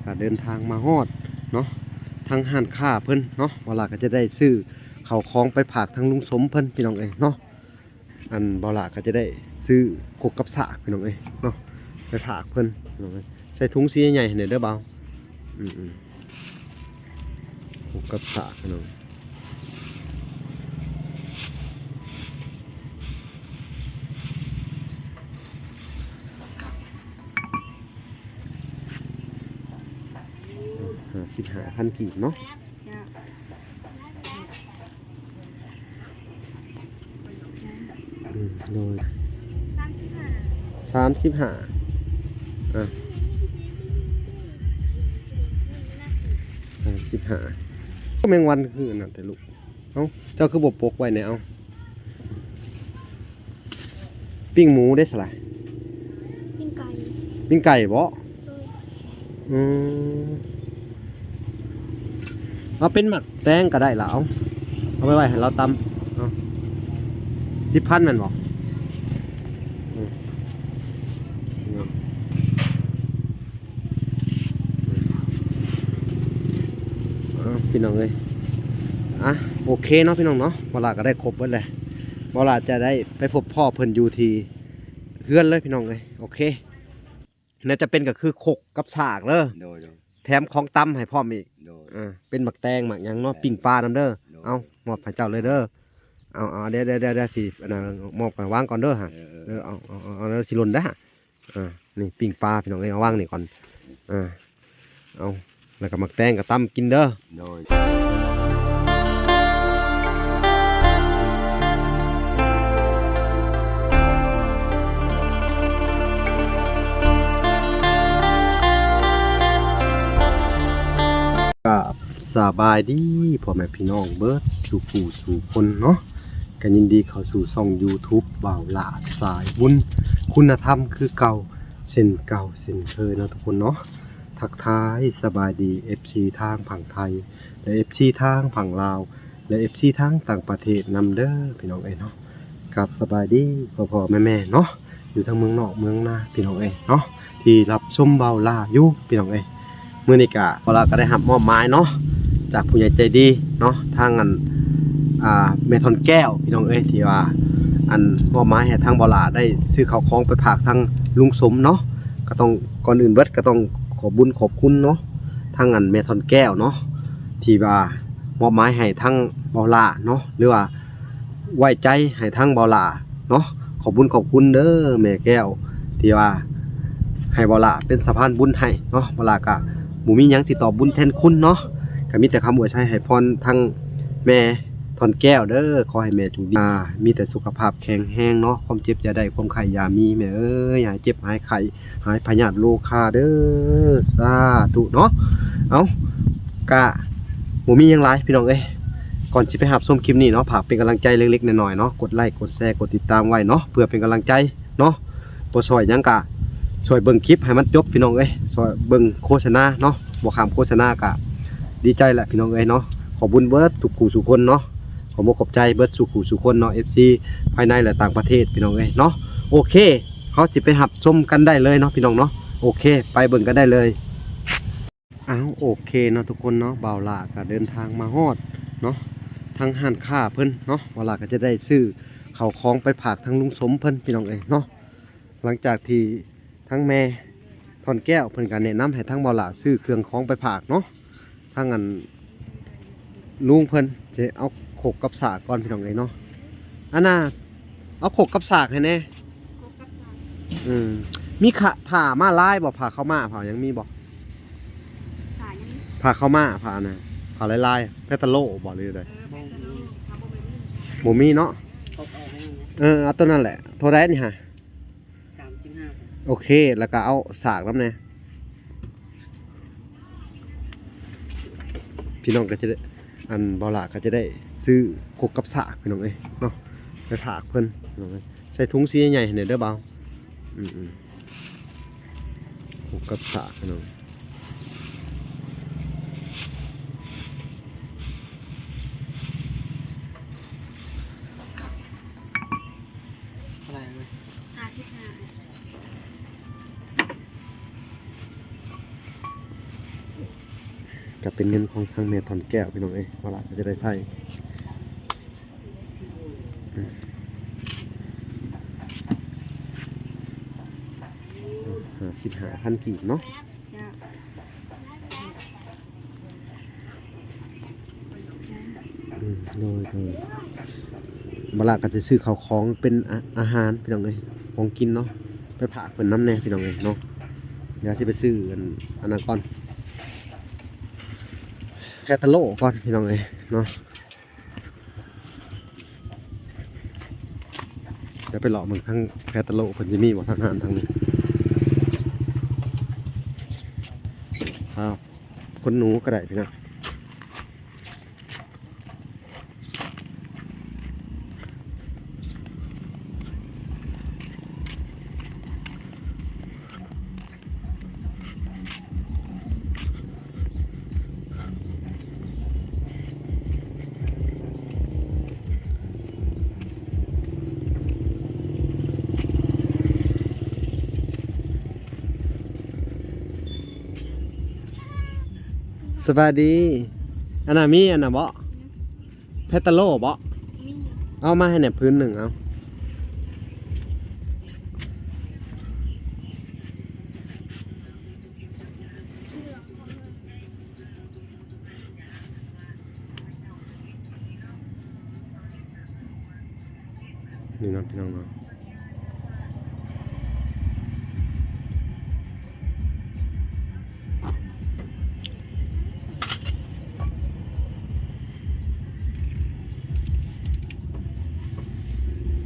ກະເດີນທາງມາຮອດເນາະ ທາງຮ້ານຄ້າເພິ່ນເນາະ ວ່າລະກະຈະໄດ້ຊື້ເຂົ້າຂອງໄປຝາກທາງລຸງສົມເພິ່ນ ພີ່ນ້ອງເອີຍເນາະ. ອັນ ບໍ່ຫຼ້າກໍຈະໄດ້ຊື້ຄົກກັບສາກ ພີ່ນ້ອງເອີຍເນາະ ໄປຝາກເພິ່ນ ພີ່ນ້ອງເອີຍ. ໃສ່ຖົງສີໃຫຍ່ໆໃຫ້ແດ່ເດີບ່າວ. ອືມໆ ຄົກກັບສາກ ພີ່ນ້ອງ. ຫ້າສິບຫ້າພັນກີບເນາະ. ເຈົ້າ. ອືມ ໂດຍ ສາມສິບຫ້າ ສາມສິບຫ້າ ອ່ະ ສາມສິບຫ້າ. ແມງວັນຄືອັນນັ້ນແທ້ລູກ. ເອົ້າ ເຈົ້າຄືບໍ່ປົກໄວ້ແດ່ ເອົ້າ. ປີ້ງໝູເດ້ສະລະ? ປີ້ງໄກ່. ປີ້ງໄກ່ບໍ? ໂດຍ. ອືມ ເອົາເປັນໝາກແຕງກໍໄດ້ລະ ເອົາ ເອົາໄປໄວ້ໃຫ້ລາວຕຳ. ເອົາ ສິບພັນແມ່ນບໍ່? ອືມ ເອົາ ພີ່ນ້ອງເອີຍ ອ່ະ ໂອເຄເນາະ ພີ່ນ້ອງເນາະ. ບໍ່ຫຼ້າກໍໄດ້ຄົບເບິດແລ້ວ ບໍ່ຫຼ້າຈະໄດ້ໄປພົບພໍ້ເພິ່ນຢູ່ທີ່ເຮືອນເລີຍ ພີ່ນ້ອງເອີຍ. ໂອເຄ ໜ້າຈະເປັນກໍຄືຄົກກັບສາກເດີ. ໂດຍ ໂດຍ. ແຖມຂອງຕຳໃຫ້ພ້ອມອີກ. ໂດຍ. ເອີ ເປັນໝາກແຕງໝາກຫຍັງເນາະ ແມ່ນ ປີ້ງປານຳເດີ. ໂດຍ. ເອົາ ມອບໃຫ້ເຈົ້າເລີຍເດີ. ເອົາ ເອົາ ດຽວ ດຽວ ດຽວ ດຽວ ຊິ ອັນນັ້ນ ມອບ ວາງກ່ອນເດີຫະ. ເອີ ເອີ ເອີ ເອົາ ເອົາ ເອົາ ຊິຫຼົ່ນເດີຫະ. ອ່າ ນີ້ປີ້ງປາ ພີ່ນ້ອງເອີຍ ເອົາວາງນີ້ກ່ອນ. ອ່າ ເອົາ ແລ້ວກໍໝາກແຕງກໍຕຳກິນເດີ. ໂດຍ. ກາບສະບາຍດີພໍ່ແມ່ພີ່ນ້ອງເບິດສູ່ຜູ້ສູ່ຄົນເນາະ. ກໍຍິນດີເຂົ້າສູ່ຊ່ອງຢູທູບບ່າວຫຼ້າສາຍບຸນ ຄຸນນະທຳຄືເກົ່າ ເຊັ່ນເກົ່າເຊັ່ນເຄີຍເນາະທຸກຄົນເນາະ. ທັກທາຍສະບາຍດີເອັຟຊີທາງຝັ່ງໄທ ແລະ ເອັຟຊີທາງຝັ່ງລາວ ແລະ ເອັຟຊີທາງຕ່າງປະເທດນຳເດີພີ່ນ້ອງເອີຍເນາະ. ກາບສະບາຍດີພໍ່ໆແມ່ໆເນາະ ຢູ່ທາງເມືອງນອກເມືອງນາພີ່ນ້ອງເອີຍເນາະ ທີ່ຮັບຊົມບ່າວຫຼ້າຢູ່ພີ່ນ້ອງເອີຍ. ມື້ນີ້ກະບ່າວຫຼ້າກໍໄດ້ຮັບມອບໝາຍເນາະ ຈາກຜູ້ໃຫຍ່ໃຈດີເນາະ ທາງອັນ ອ່າ ແມ່ທ່ອນແກ້ວພີ່ນ້ອງເອີຍ ທີ່ວ່າ ອັນ ມອບໝາຍໃຫ້ທາງບ່າວຫຼ້າໄດ້ຊື້ເຂົ້າຂອງໄປຝາກທາງລຸງສົມເນາະ. ກໍຕ້ອງ ກ່ອນອື່ນເບິດກໍຕ້ອງຂອບບຸນຂອບຄຸນເນາະ ທາງອັນແມ່ທ່ອນແກ້ວເນາະ ທີ່ວ່າມອບໝາຍໃຫ້ທາງບ່າວຫຼ້າເນາະ ຫຼືວ່າໄວ້ໃຈໃຫ້ທາງບ່າວຫຼ້າເນາະ. ຂອບບຸນຂອບຄຸນເດີແມ່ແກ້ວ ທີ່ວ່າໃຫ້ບ່າວຫຼ້າເປັນສະພານບຸນໃຫ້ເນາະ. ບ່າວຫຼ້າກະບໍ່ມີຫຍັງຊິຕອບບຸນແທນຄຸນເນາະ ກະມີແຕ່ຄຳອວຍໄຊໃຫ້ພອນທາງແມ່ ທ່ອນແກ້ວເດີ ຂໍໃຫ້ແມ່ໂຊກດີ ມີແຕ່ສຸຂະພາບແຂງແຮງເນາະ ຄວາມເຈັບຢ່າໄດ້ ຄວາມໄຂ້ຢ່າມີ ແມ່ເອີຍ ໃຫ້ເຈັບຫາຍໄຂ້ ຫາຍພະຍາດໂລຄາເດີ ສາທຸເນາະ. ເອົ້າ ກະບໍ່ມີຫຍັງຫຼາຍພີ່ນ້ອງເອີຍ ກ່ອນຊິໄປຮັບຊົມຄລິບນີ້ເນາະ ຝາກເປັນກຳລັງໃຈເລັກໆນ້ອຍໆເນາະ ກົດໄລ ກົດແຊ ກົດຕິດຕາມໄວ້ເນາະ ເພື່ອເປັນກຳລັງໃຈເນາະ. ບໍ່ຊ່ອຍຫຍັງກະຊ່ວຍເບິ່ງຄລິບໃຫ້ມັນຈົບພີ່ນ້ອງເອີຍ ຊ່ວຍເບິ່ງໂຄສະນາເນາະ ບໍ່ຂ້າມໂຄສະນາກະດີໃຈແຫຼະພີ່ນ້ອງເອີຍເນາະ. ຂອບຄຸນເບິດທຸກຜູ້ສູ່ຄົນເນາະ ຂອບອົກຂອບໃຈເບິດສູ່ຜູ້ສູ່ຄົນເນາະ ເອັຟຊີ ພາຍໃນ ແລະ ຕ່າງປະເທດພີ່ນ້ອງເອີຍເນາະ. ໂອເຄ ເຮົາຊິໄປຮັບຊົມກັນໄດ້ເລີຍເນາະພີ່ນ້ອງເນາະ. ໂອເຄ ໄປເບິ່ງກັນໄດ້ເລີຍ. ອ້າວ ໂອເຄເນາະທຸກຄົນເນາະ ບ່າວຫຼ້າກໍເດີນທາງມາຮອດເນາະ ທາງຮ້ານຄ້າເພິ່ນເນາະ. ບ່າວຫຼ້າກໍຈະໄດ້ຊື້ເຂົ້າຂອງໄປຝາກທາງລຸງສົມເພິ່ນ ພີ່ນ້ອງເອີຍເນາະ. ຫຼັງຈາກທີ່ທາງແມ່ທ່ອນແກ້ວເພິ່ນກໍແນະນຳໃຫ້ທາງບ່າວຫຼ້າຊື້ເຄື່ອງຂອງໄປຝາກເນາະ ທາງອັນລຸງເພິ່ນ ຊິເອົາຄົກກັບສາກກ່ອນ ພີ່ນ້ອງເອີຍເນາະ. ອັນນ່າ ເອົາຄົກກັບສາກໃຫ້ແດ່. ຄົກກັບສາກ ອືມ ມີຂະ ຜ້າມາລາຍບໍ່? ຜ້າຂາວມ້າ ຜ້າຫຍັງມີບໍ່? ຜ້າຫຍັງ? ຜ້າຂາວມ້າ ຜ້າອັນນ່າ ຜ້າລາຍໆ ແພຕາໂລບໍ່ ຫຼືໃດ? ເອີ ແພຕາໂລ ເຮົາບໍ່ມີ ບໍ່ມີເນາະ. ເອີ ເອົາໂຕນັ້ນແຫຼະ. ເທົ່າໃດນີ້ຫະ? ສາມສິບຫ້າ. ໂອເຄ ແລ້ວກໍເອົາສາກນຳແດ່. ພີ່ນ້ອງກໍຈະໄດ້ ອັນ ບ່າວຫຼ້າກໍຈະໄດ້ຊື້ຄົກກັບສາກ ພີ່ນ້ອງເອີຍເນາະ ໄປຝາກເພິ່ນ ພີ່ນ້ອງເອີຍ. ໃສ່ຖົງສີໃຫຍ່ໆໃຫ້ແດ່ເດີບ່າວ. ອືມໆ ຄົກກັບສາກ ພີ່ນ້ອງ. ເທົ່າໃດເອີຍ? ຫ້າສິບຫ້າ. ກໍເປັນເງິນຂອງທາງແມ່ທອນແກ້ວພີ່ນ້ອງເອີຍ ວ່າຫຼານກໍຈະໄດ້ໃຊ້ ຫ້າສິບຫ້າພັນກີບເນາະ. ອືມ ໂດຍ ໂດຍ ບັກຫຼ້າກໍຊິຊື້ເຂົ້າຂອງເປັນອາ ອາຫານພີ່ນ້ອງເອີຍ ຂອງກິນເນາະ ໄປຝາກເພິ່ນນຳແດ່ພີ່ນ້ອງເອີຍເນາະ. ດຽວຊິໄປຊື້ອັນ ອັນນັ້ນກ່ອນ ແພຕາໂລກ່ອນພີ່ນ້ອງເອີຍເນາະ. ດຽວໄປເລາະເບິ່ງທາງແພຕາໂລເພິ່ນຊິມີບໍ່ ທາງຮ້ານທາງນີ້. ອ້າວ ຂົນໜູກໍໄດ້ພີ່ນ້ອງ. ສະບາຍດີ. ອັນນັ້ນມີອັນນັ້ນບໍ່? ແພຕາໂລບໍ? ມີ ເອົາມາໃຫ້ແດ່ຜືນໜຶ່ງ ເອົາ. ນີ້ເນາະ ພີ່ນ້ອງເນາະ.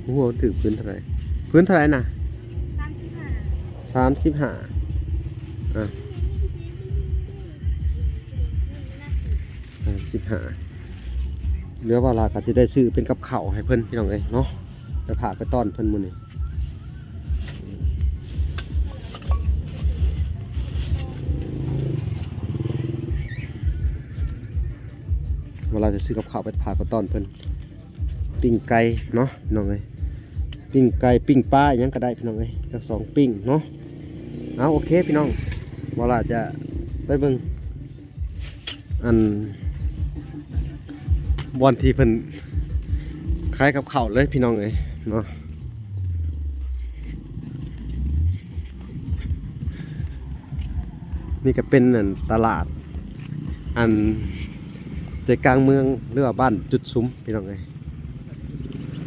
ບໍ່ຮູ້ວ່າຖືກພື້ນເທົ່າໃດ ພື້ນເທົ່າໃດນະ? ສາມສິບຫ້າ ສາມສິບຫ້າ ອ່ະ ສາມສິບຫ້າ. ເຫຼືອວ່າລາວກໍຊິໄດ້ຊື້ເປັນກັບເຂົ້າໃຫ້ເພິ່ນ ພີ່ນ້ອງເອີຍເນາະ ໄປຝາກໄປຕ້ອນເພິ່ນມື້ນີ້. ວ່າລາວຈະຊື້ກັບເຂົ້າໄປຝາກໄປຕ້ອນເພິ່ນ ປີ້ງໄກ່ເນາະ ພີ່ນ້ອງເອີຍ ປີ້ງໄກ່ ປີ້ງປາ ອີ່ຫຍັງກໍໄດ້ ພີ່ນ້ອງເອີຍ ຈັກສອງປີ້ງເນາະ. ເອົາ ໂອເຄ ພີ່ນ້ອງ ບໍ່ຫຼາຍ ຈະໄປເບິ່ງອັນ ບ່ອນທີ່ເພິ່ນຂາຍກັບເຂົ້າເລີຍ ພີ່ນ້ອງເອີຍເນາະ. ນີ້ກໍເປັນອັນຕະຫຼາດ ອັນໃຈກາງເມືອງ ຫຼືວ່າບ້ານຈຸດສຸມ ພີ່ນ້ອງເອີຍ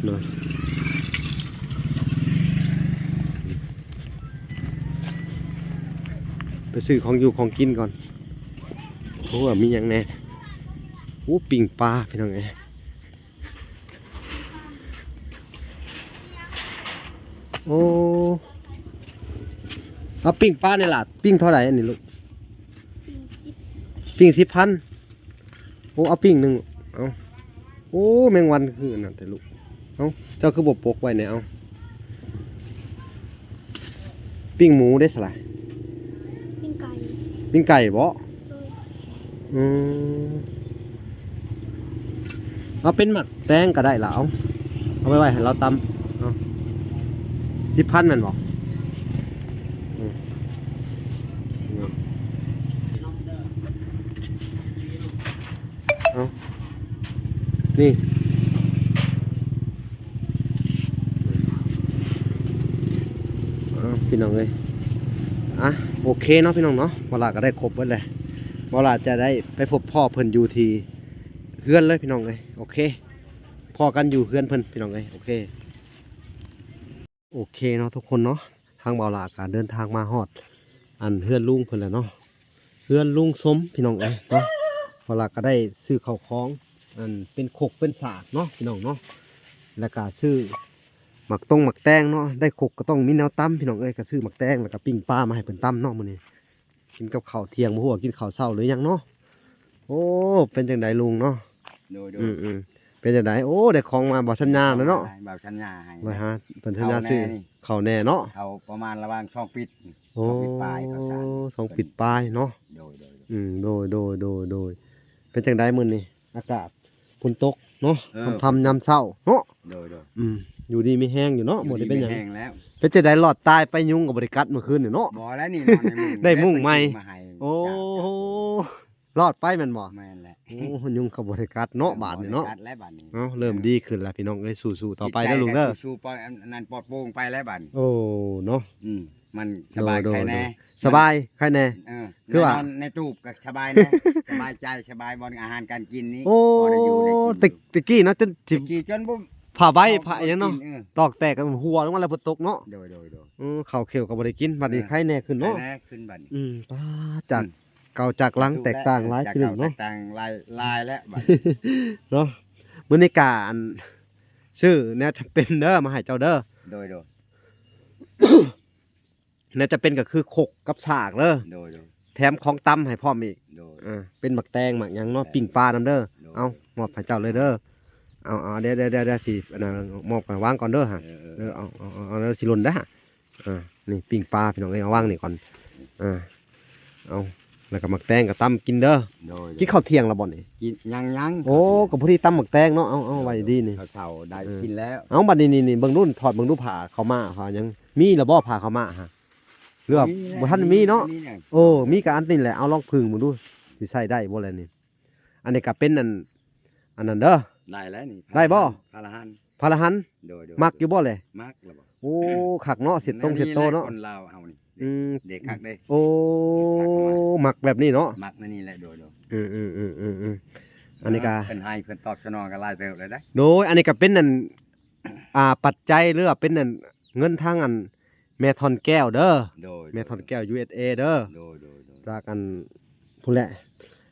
ເນາະ. ໄປຊື້ຂອງຢູ່ຂອງກິນກ່ອນ ເພາະວ່າມີຫຍັງແດ່. ໂອ້ ປີ້ງປາ ພີ່ນ້ອງເອີຍ. ໂອ້ ເອົາປີ້ງປານີ້ລະ ປີ້ງເທົ່າໃດອັນນີ້ລູກ? ປີ້ງສິບ ປີ້ງສິບພັນ. ໂອ້ ເອົາປີ້ງໜຶ່ງ ເອົາ. ໂອ້ ແມງວັນຄືອັນນັ້ນແທ້ລູກ. ເອົາ ເຈົ້າຄືບໍ່ປົກໄວ້ແດ່ ເອົາ. ປີ້ງໝູເດ້ສະລະ? ປີ້ງໄກ່ ປີ້ງໄກ່ບໍ? ໂດຍ. ອືມ ເອົາເປັນໝາກແຕງກໍໄດ້ລະ ເອົາ ເອົາໄປໄວ້ໃຫ້ລາວຕຳ. ເອົາ ສິບພັນແມ່ນບໍ່? ອືມ ເອົາ ນີ້ ເອົາ ພີ່ນ້ອງເອີຍ ອ່ະ ໂອເຄເນາະ ພີ່ນ້ອງເນາະ. ບໍ່ຫຼາຍກໍໄດ້ຄົບເບິດແລ້ວ ບໍ່ຫຼາຍຈະໄດ້ໄປພົບພໍ້ເພິ່ນຢູ່ທີ່ເຮືອນເລີຍ ພີ່ນ້ອງເອີຍ. ໂອເຄ ພໍ້ກັນຢູ່ເຮືອນເພິ່ນ ພີ່ນ້ອງເອີຍ. ໂອເຄ ໂອເຄເນາະທຸກຄົນເນາະ ທາງບ່າວຫຼ້າກໍເດີນທາງມາຮອດອັນເຮືອນລຸງເພິ່ນແລ້ວເນາະ ເຮືອນລຸງສົມ ພີ່ນ້ອງເອີຍເນາະ. ບ່າວຫຼ້າກໍໄດ້ຊື້ເຂົ້າຂອງ ອັນເປັນຄົກເປັນສາກເນາະ ພີ່ນ້ອງເນາະ ແລ້ວກໍຊື້ໝາກຕົງໝາກແຕງເນາະ ໄດ້ຄົກກໍຕ້ອງມີແນວຕຳ ພີ່ນ້ອງເອີຍ. ກໍຊື້ໝາກແຕງ ແລ້ວກໍປີ້ງປາມາໃຫ້ເພິ່ນຕຳເນາະມື້ນີ້. ກິນກັບເຂົ້າທ່ຽງ ບໍ່ຮູ້ວ່າກິນເຂົ້າເຊົ້າຫຼືຫຍັງເນາະ. ໂອ້ ເປັນຈັ່ງໃດລຸງເນາະ? ໂດຍໆ ອືມໆ ເປັນຈັ່ງໃດ? ໂອ້ ໄດ້ຂອງມາ ບ່າວສັນຍາແລ້ວເນາະ ບ່າວສັນຍາໃຫ້ ບ່າວຫາ ເພິ່ນສັນຍາຊື້ເຂົ້າແດ່ນີ້ ເຂົ້າແດ່ເນາະ ເຂົ້າປະມານລະຫວ່າງສອງປິດ ໂອ້ ສອງປິດປາຍ ເຂົ້າສານ ສອງປິດປາຍເນາະ. ໂດຍໆ ອືມ ໂດຍໆ ເປັນຈັ່ງໃດມື້ນີ້? ອາກາດຝົນຕົກເນາະ ເອີ ຄ່ຳໆຍາມເຊົ້າເນາະ. ໂດຍໆ ອືມ ຢູ່ດີມີແຮງຢູ່ເນາະ ຢູ່ດີມີແຮງແລ້ວ. ບໍ່ໄດ້ເປັນຫຍັງ ເປັນຈັ່ງໃດລອດຕາຍໄປ ຍຸງກໍບໍ່ໄດ້ກັດມື້ຄືນນີ້ເນາະ. ບໍ່ແລ້ວນີ້ ນອນໃນມຸ້ງ ໄດ້ມຸ້ງໃໝ່. ໂອ້ ລອດໄປແມ່ນບໍ່? ແມ່ນແຫຼະ ໂອ້ ຍຸງກໍບໍ່ໄດ້ກັດເນາະ ເອີ ບາດນີ້ເນາະ ບໍ່ໄດ້ກັດແລ້ວບາດນີ້ ເອົ້າ ເລີ່ມດີຂຶ້ນແລ້ວພີ່ນ້ອງເອີຍ ສູ້ໆຕໍ່ໄປເດີລຸງເດີ ຈິດໃຈກໍສູ້ໆ ປອນ ອັນ ອັນນັ້ນປອດໂປ່ງໄປແລ້ວບາດນີ້ ໂອ້ ເນາະ ອືມ ມັນສະບາຍ ໂດຍໆ ໄຄແນ່ ສະບາຍໄຄແນ່ ເອີ ຄືວ່າ ນອນໃນຕູບກໍສະບາຍແນ່ ສະບາຍໃຈ ສະບາຍບ່ອນອາຫານການກິນນີ້ ໂອ້ ພໍໄດ້ຢູ່ໄດ້ກິນ ແຕ່ ແຕ່ກີ້ເນາະ ຈົນ ແຕ່ກີ້ຈົນບໍ່ ຜ້າໃບ ເຂົ້າ ຜ້າຫຍັງເນາະ ເອີ ຕອກແຕກກັນຫົວລົງມາແລ້ວ ຝົນຕົກເນາະ ໂດຍໆໆ ເອີ ເຂົ້າເຂົ້າກໍບໍ່ໄດ້ກິນ ບັດນີ້ ເອີ ໄຄແນ່ຂຶ້ນເນາະ ໄຄແນ່ຂຶ້ນບັດນີ້ ອືມ ປາ ຈາກ ອືມ ເກົ່າຈາກຫຼັງ ອືມ ແຕກຕ່າງຫຼາຍ ຈາກ ຄືເກົ່າ ເນາະ ແຕກຕ່າງຫຼາຍ ຫຼາຍແລ້ວບັດນີ້ ເນາະ ມື້ນີ້ກະ ອັນ ຊື້ແນວຈຳເປັນເດີ ມາໃຫ້ເຈົ້າເດີ ໂດຍໆ ແນວຈຳເປັນກໍຄືຄົກກັບສາກເດີ ໂດຍໆ ແຖມຂອງຕຳໃຫ້ພ້ອມອີກ ໂດຍ ເອີ ເປັນໝາກແຕງໝາກຫຍັງເນາະ ແມ່ນ ປີ້ງປານຳເດີ ໂດຍ ເອົາ ມອບໃຫ້ເຈົ້າເລີຍເດີ ເອົາໆ ດຽວໆໆ ຊິ ອັນນັ້ນ ມອບກ່ອນ ວາງກ່ອນເດີ ເອີໆ ເອີ ເອົາໆໆ ດຽວຊິຫຼົ່ນເດີ ອ່າ ນີ້ປີ້ງປາພີ່ນ້ອງເອີຍ ເອົາວາງນີ້ກ່ອນ ອ່າ ເອົາ ແລ້ວກໍໝາກແຕງກໍຕຳກິນເດີ ໂດຍ ກິນເຂົ້າທ່ຽງແລ້ວບໍ່ນີ້? ກິນ ຍັງໆ ໂອ້ ເຂົ້າທ່ຽງ ກໍພໍດີຕຳໝາກແຕງເນາະ ເອົາ ເອົາໄວ້ດີນີ້ ເຂົ້າເຊົ້າໄດ້ ເອີ ກິນແລ້ວ ເອົາ ບັດນີ້ນີ້ ນີ້ ເບິ່ງດູ ຖອດເບິ່ງດູ ຜ້າຂາວມ້າ ຜ້າຫຍັງ ມີແລ້ວບໍ່ ຜ້າຂາວມ້າຫະ ຫຼືວ່າ ມີແຫຼະ ບໍ່ທັນມີເນາະ ມີແຫຼະ ໂອ້ ມີກໍອັນນີ້ແຫຼະ ເອົາລອງຜຶ່ງເບິ່ງດູ ຊິໃຊ້ໄດ້ບໍ່ແຫຼະນີ້ ອັນນີ້ກໍເປັນອັນ ອັນນັ້ນເດີ ໄດ້ແລ້ວນີ້ ໄດ້ບໍ່? ຜ້າລະຫັນ ຜ້າລະຫັນ ໂດຍໆ ມັກຢູ່ບໍ່ແຫຼະ? ມັກແລ້ວບໍ່? ໂອ້ ຄັກເນາະ ເຊັດຕົງເຊັດໂຕເນາະ ຄົນລາວເຮົານີ້ ອືມ ເດ້ ຄັກເດ້ ໂອ້ ເດ້ ຄັກ ມັກແບບນີ້ເນາະ ມັກແນວນີ້ແຫຼະ ໂດຍໆ ອືມໆໆໆໆ ອັນນີ້ກໍ ເພິ່ນໃຫ້ເພິ່ນຕອບສະໜອງກໍຫຼາຍເຕີບແລ້ວເດ້ ໂດຍ ອັນນີ້ກໍເປັນອັນ ອ່າ ປັດໄຈ ຫຼືວ່າເປັນອັນ ເງິນທາງອັນ ແມ່ທ່ອນແກ້ວເດີ ໂດຍ ແມ່ທ່ອນແກ້ວ ຢູເອສເອ ເດີ ໂດຍໆໆ ຈາກອັນ ພຸ້ນແຫຼະ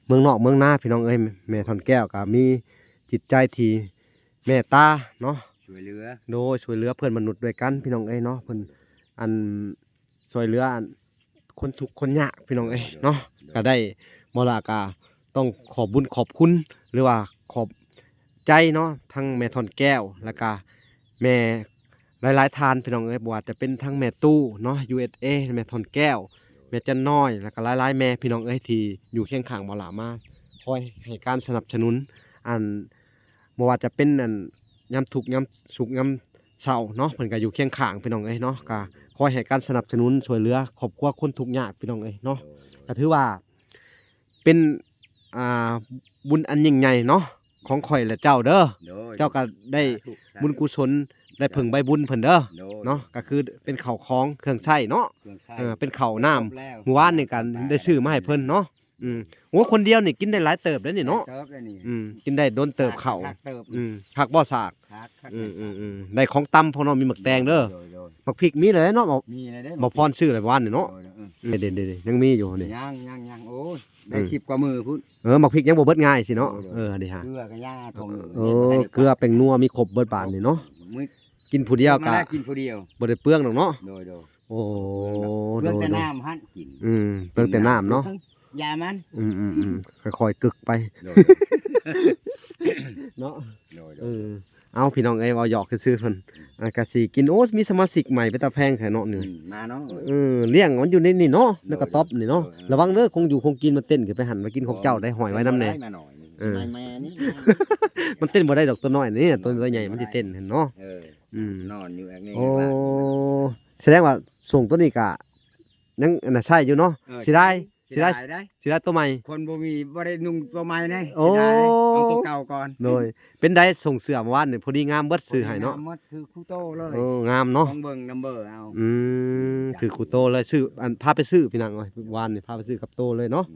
ເມືອງນອກເມືອງນາ ພີ່ນ້ອງເອີຍ ແມ່ທ່ອນແກ້ວກໍມີຈິດໃຈທີ່ເມດຕາເນາະ ຊ່ວຍເຫຼືອ ໂດຍ ຊ່ວຍເຫຼືອເພື່ອນມະນຸດດ້ວຍກັນ ພີ່ນ້ອງເອີຍເນາະ ເພິ່ນ ອັນ ຊ່ວຍເຫຼືອ ອັນ ຄົນທຸກຄົນຍາກ ພີ່ນ້ອງເອີຍເນາະ ໂດຍໆ ກໍໄດ້ ບໍ່ລະ ກໍຕ້ອງຂອບບຸນຂອບຄຸນ ຫຼືວ່າຂອບໃຈເນາະ ທັງແມ່ທ່ອນແກ້ວ ແລ້ວກໍແມ່ ຫຼາຍໆທ່ານ ພີ່ນ້ອງເອີຍ ບໍ່ວ່າຈະເປັນທັງແມ່ຕູ້ເນາະ ຢູເອສເອ ແມ່ທ່ອນແກ້ວ ແມ່ຈັນນ້ອຍ ແລ້ວກໍຫຼາຍໆແມ່ ພີ່ນ້ອງເອີຍ ທີ່ຢູ່ຄຽງຂ້າງບໍ່ຫຼ້າມາ ຄອຍໃຫ້ການສະໜັບສະໜູນ ອັນ ບໍ່ວ່າຈະເປັນ ອັນ ຍາມທຸກຍາມສຸກຍາມເຊົາເນາະ ເພິ່ນກໍຢູ່ຄຽງຂ້າງ ພີ່ນ້ອງເອີຍເນາະ ກໍຄອຍໃຫ້ການສະໜັບສະໜູນຊ່ວຍເຫຼືອຄອບຄົວຄົນທຸກຍາກ ພີ່ນ້ອງເອີຍເນາະ ກໍຖືວ່າ ເປັນ ອ່າ ບຸນອັນຍິ່ງໃຫຍ່ເນາະ ຂອງຂ້ອຍ ແລະ ເຈົ້າເດີ ໂດຍ ເຈົ້າກໍໄດ້ ສາທຸ ບຸນກຸສົນ ໄດ້ເພິ່ງໃບບຸນເພິ່ນເດີ ໂດຍ ເນາະ ກໍຄືເປັນເຂົ້າຂອງເຄື່ອງໃຊ້ເນາະ ເຄື່ອງໃຊ້ ເອີ ເປັນເຂົ້ານ້ຳ ຄົບແລ້ວ ມື້ວານນີ້ກໍໄດ້ຊື້ມາໃຫ້ເພິ່ນເນາະ ອືມ ໂອ້ ຄົນດຽວນີ້ກິນໄດ້ຫຼາຍເຕີບເດ້ນີ້ເນາະ ຫຼາຍເຕີບເດ້ນີ້ ອືມ ກິນໄດ້ດົນເຕີບເຂົ້າ ຄັກເຕີບ ອືມ ຄັກບໍ່ສາກ ຄັກ ຄັກ ອືມໆໆ ໄດ້ຂອງຕຳພ້ອມເນາະ ມີໝາກແຕງເດີ ໂດຍໆ ໝາກພິກມີແລ້ວເນາະ ມີແລ້ວເດ້ ບໍ່ພອນຊື້ແລ້ວວານນີ້ເນາະ ໂດຍໆ ອືມ ເດ້ໆໆ ຍັງມີຢູ່ນີ້ ຍັງໆໆ ໂອ້ຍ ໄດ້ ອືມ ສິບກວ່າມື້ພຸ້ນ ເອີ ໝາກພິກຍັງບໍ່ເບິດງ່າຍຊີ້ເນາະ ໂດຍໆ ເອີ ອັນນີ້ຫາ ເກືອກໍຍ່າງ ເອີ ເອີ ເກືອແປ້ງນົວມີຄົບເບິດບາດນີ້ເນາະ ມື້ ກິນຜູ້ດຽວກໍ ກິນມາແລ້ວກິນຜູ້ດຽວ ບໍ່ໄດ້ເປືອງດອກເນາະ ໂດຍໆ ໂອ້ ເປືອງແຕ່ ໂດຍໆ ນ້ຳຫັ້ນກິນ ອືມ ເປືອງແຕ່ນ້ຳເນາະ ຢາມັນ ອືມໆໆ ຄ່ອຍໆກຶກໄປ ໂດຍ ເນາະ ໂດຍໆ ເອີ ເອົາ ພີ່ນ້ອງເອີຍ ເວົ້າຫຍອກຊື່ໆເພິ່ນ ອືມ ອ່າ ກະຊິກິນ ໂອ້ ມີສະມາຊິກໃໝ່ເປັນຕາແພງແທ້ເນາະນີ້ ອືມ ມາເນາະ ເອີ ລ້ຽງມັນຢູ່ໃນນີ້ເນາະ ໂດຍ ໃນກະຕ໊ອບນີ້ເນາະ ໂດຍ ລະວັງເດີ ຄົງຢູ່ຄົງກິນມັນເຕັ້ນຂຶ້ນໄປຫັ້ນ ມາກິນຂອງເຈົ້າໄດ້ ຫ້ອຍໄວ້ນຳແດ່ ເອີ ແມ່ນີ້ ມັນເຕັ້ນບໍ່ໄດ້ດອກ ຕົວນ້ອຍນີ້ ຕົວໃຫຍ່ມັນຊິເຕັ້ນຫັ້ນເນາະ ເອີ ອືມ ນອນຢູ່ແອກນີ້ ໂອ້ ສະແດງວ່າໂສ້ງຕົວນີ້ກະຍັງ ອັນນ່າ ໃຊ້ຢູ່ເນາະ ເອີ ເສຍດາຍ ເສຍດາຍ ເສຍດາຍ ເສຍດາຍຕົວໃໝ່ ຄົນບໍ່ມີ ບໍ່ໄດ້ນຸ່ງຕົວໃໝ່ແນ່ ໂອ້ ເສຍດາຍ ເອົາຕົວເກົ່າກ່ອນ ໂດຍ ເປັນໃດ ໂສ້ງເສື້ອມື້ວານນີ້ ພໍດີງາມເບິດ ຊື້ໃຫ້ເນາະ ພໍດີງາມໝົດ ຖືກຄູ່ໂຕເລີຍ ໂອ້ ງາມເນາະ ຕ້ອງເບິ່ງນຳເບີ ເອົາ ອືມ ຖືກຄູ່ໂຕເລີຍ ຊື້ ອັນ ພາໄປຊື້ ພີ່ນ້ອງເອີຍ ວານນີ້ພາໄປຊື້ກັບໂຕເລີຍເນາະ ອືມ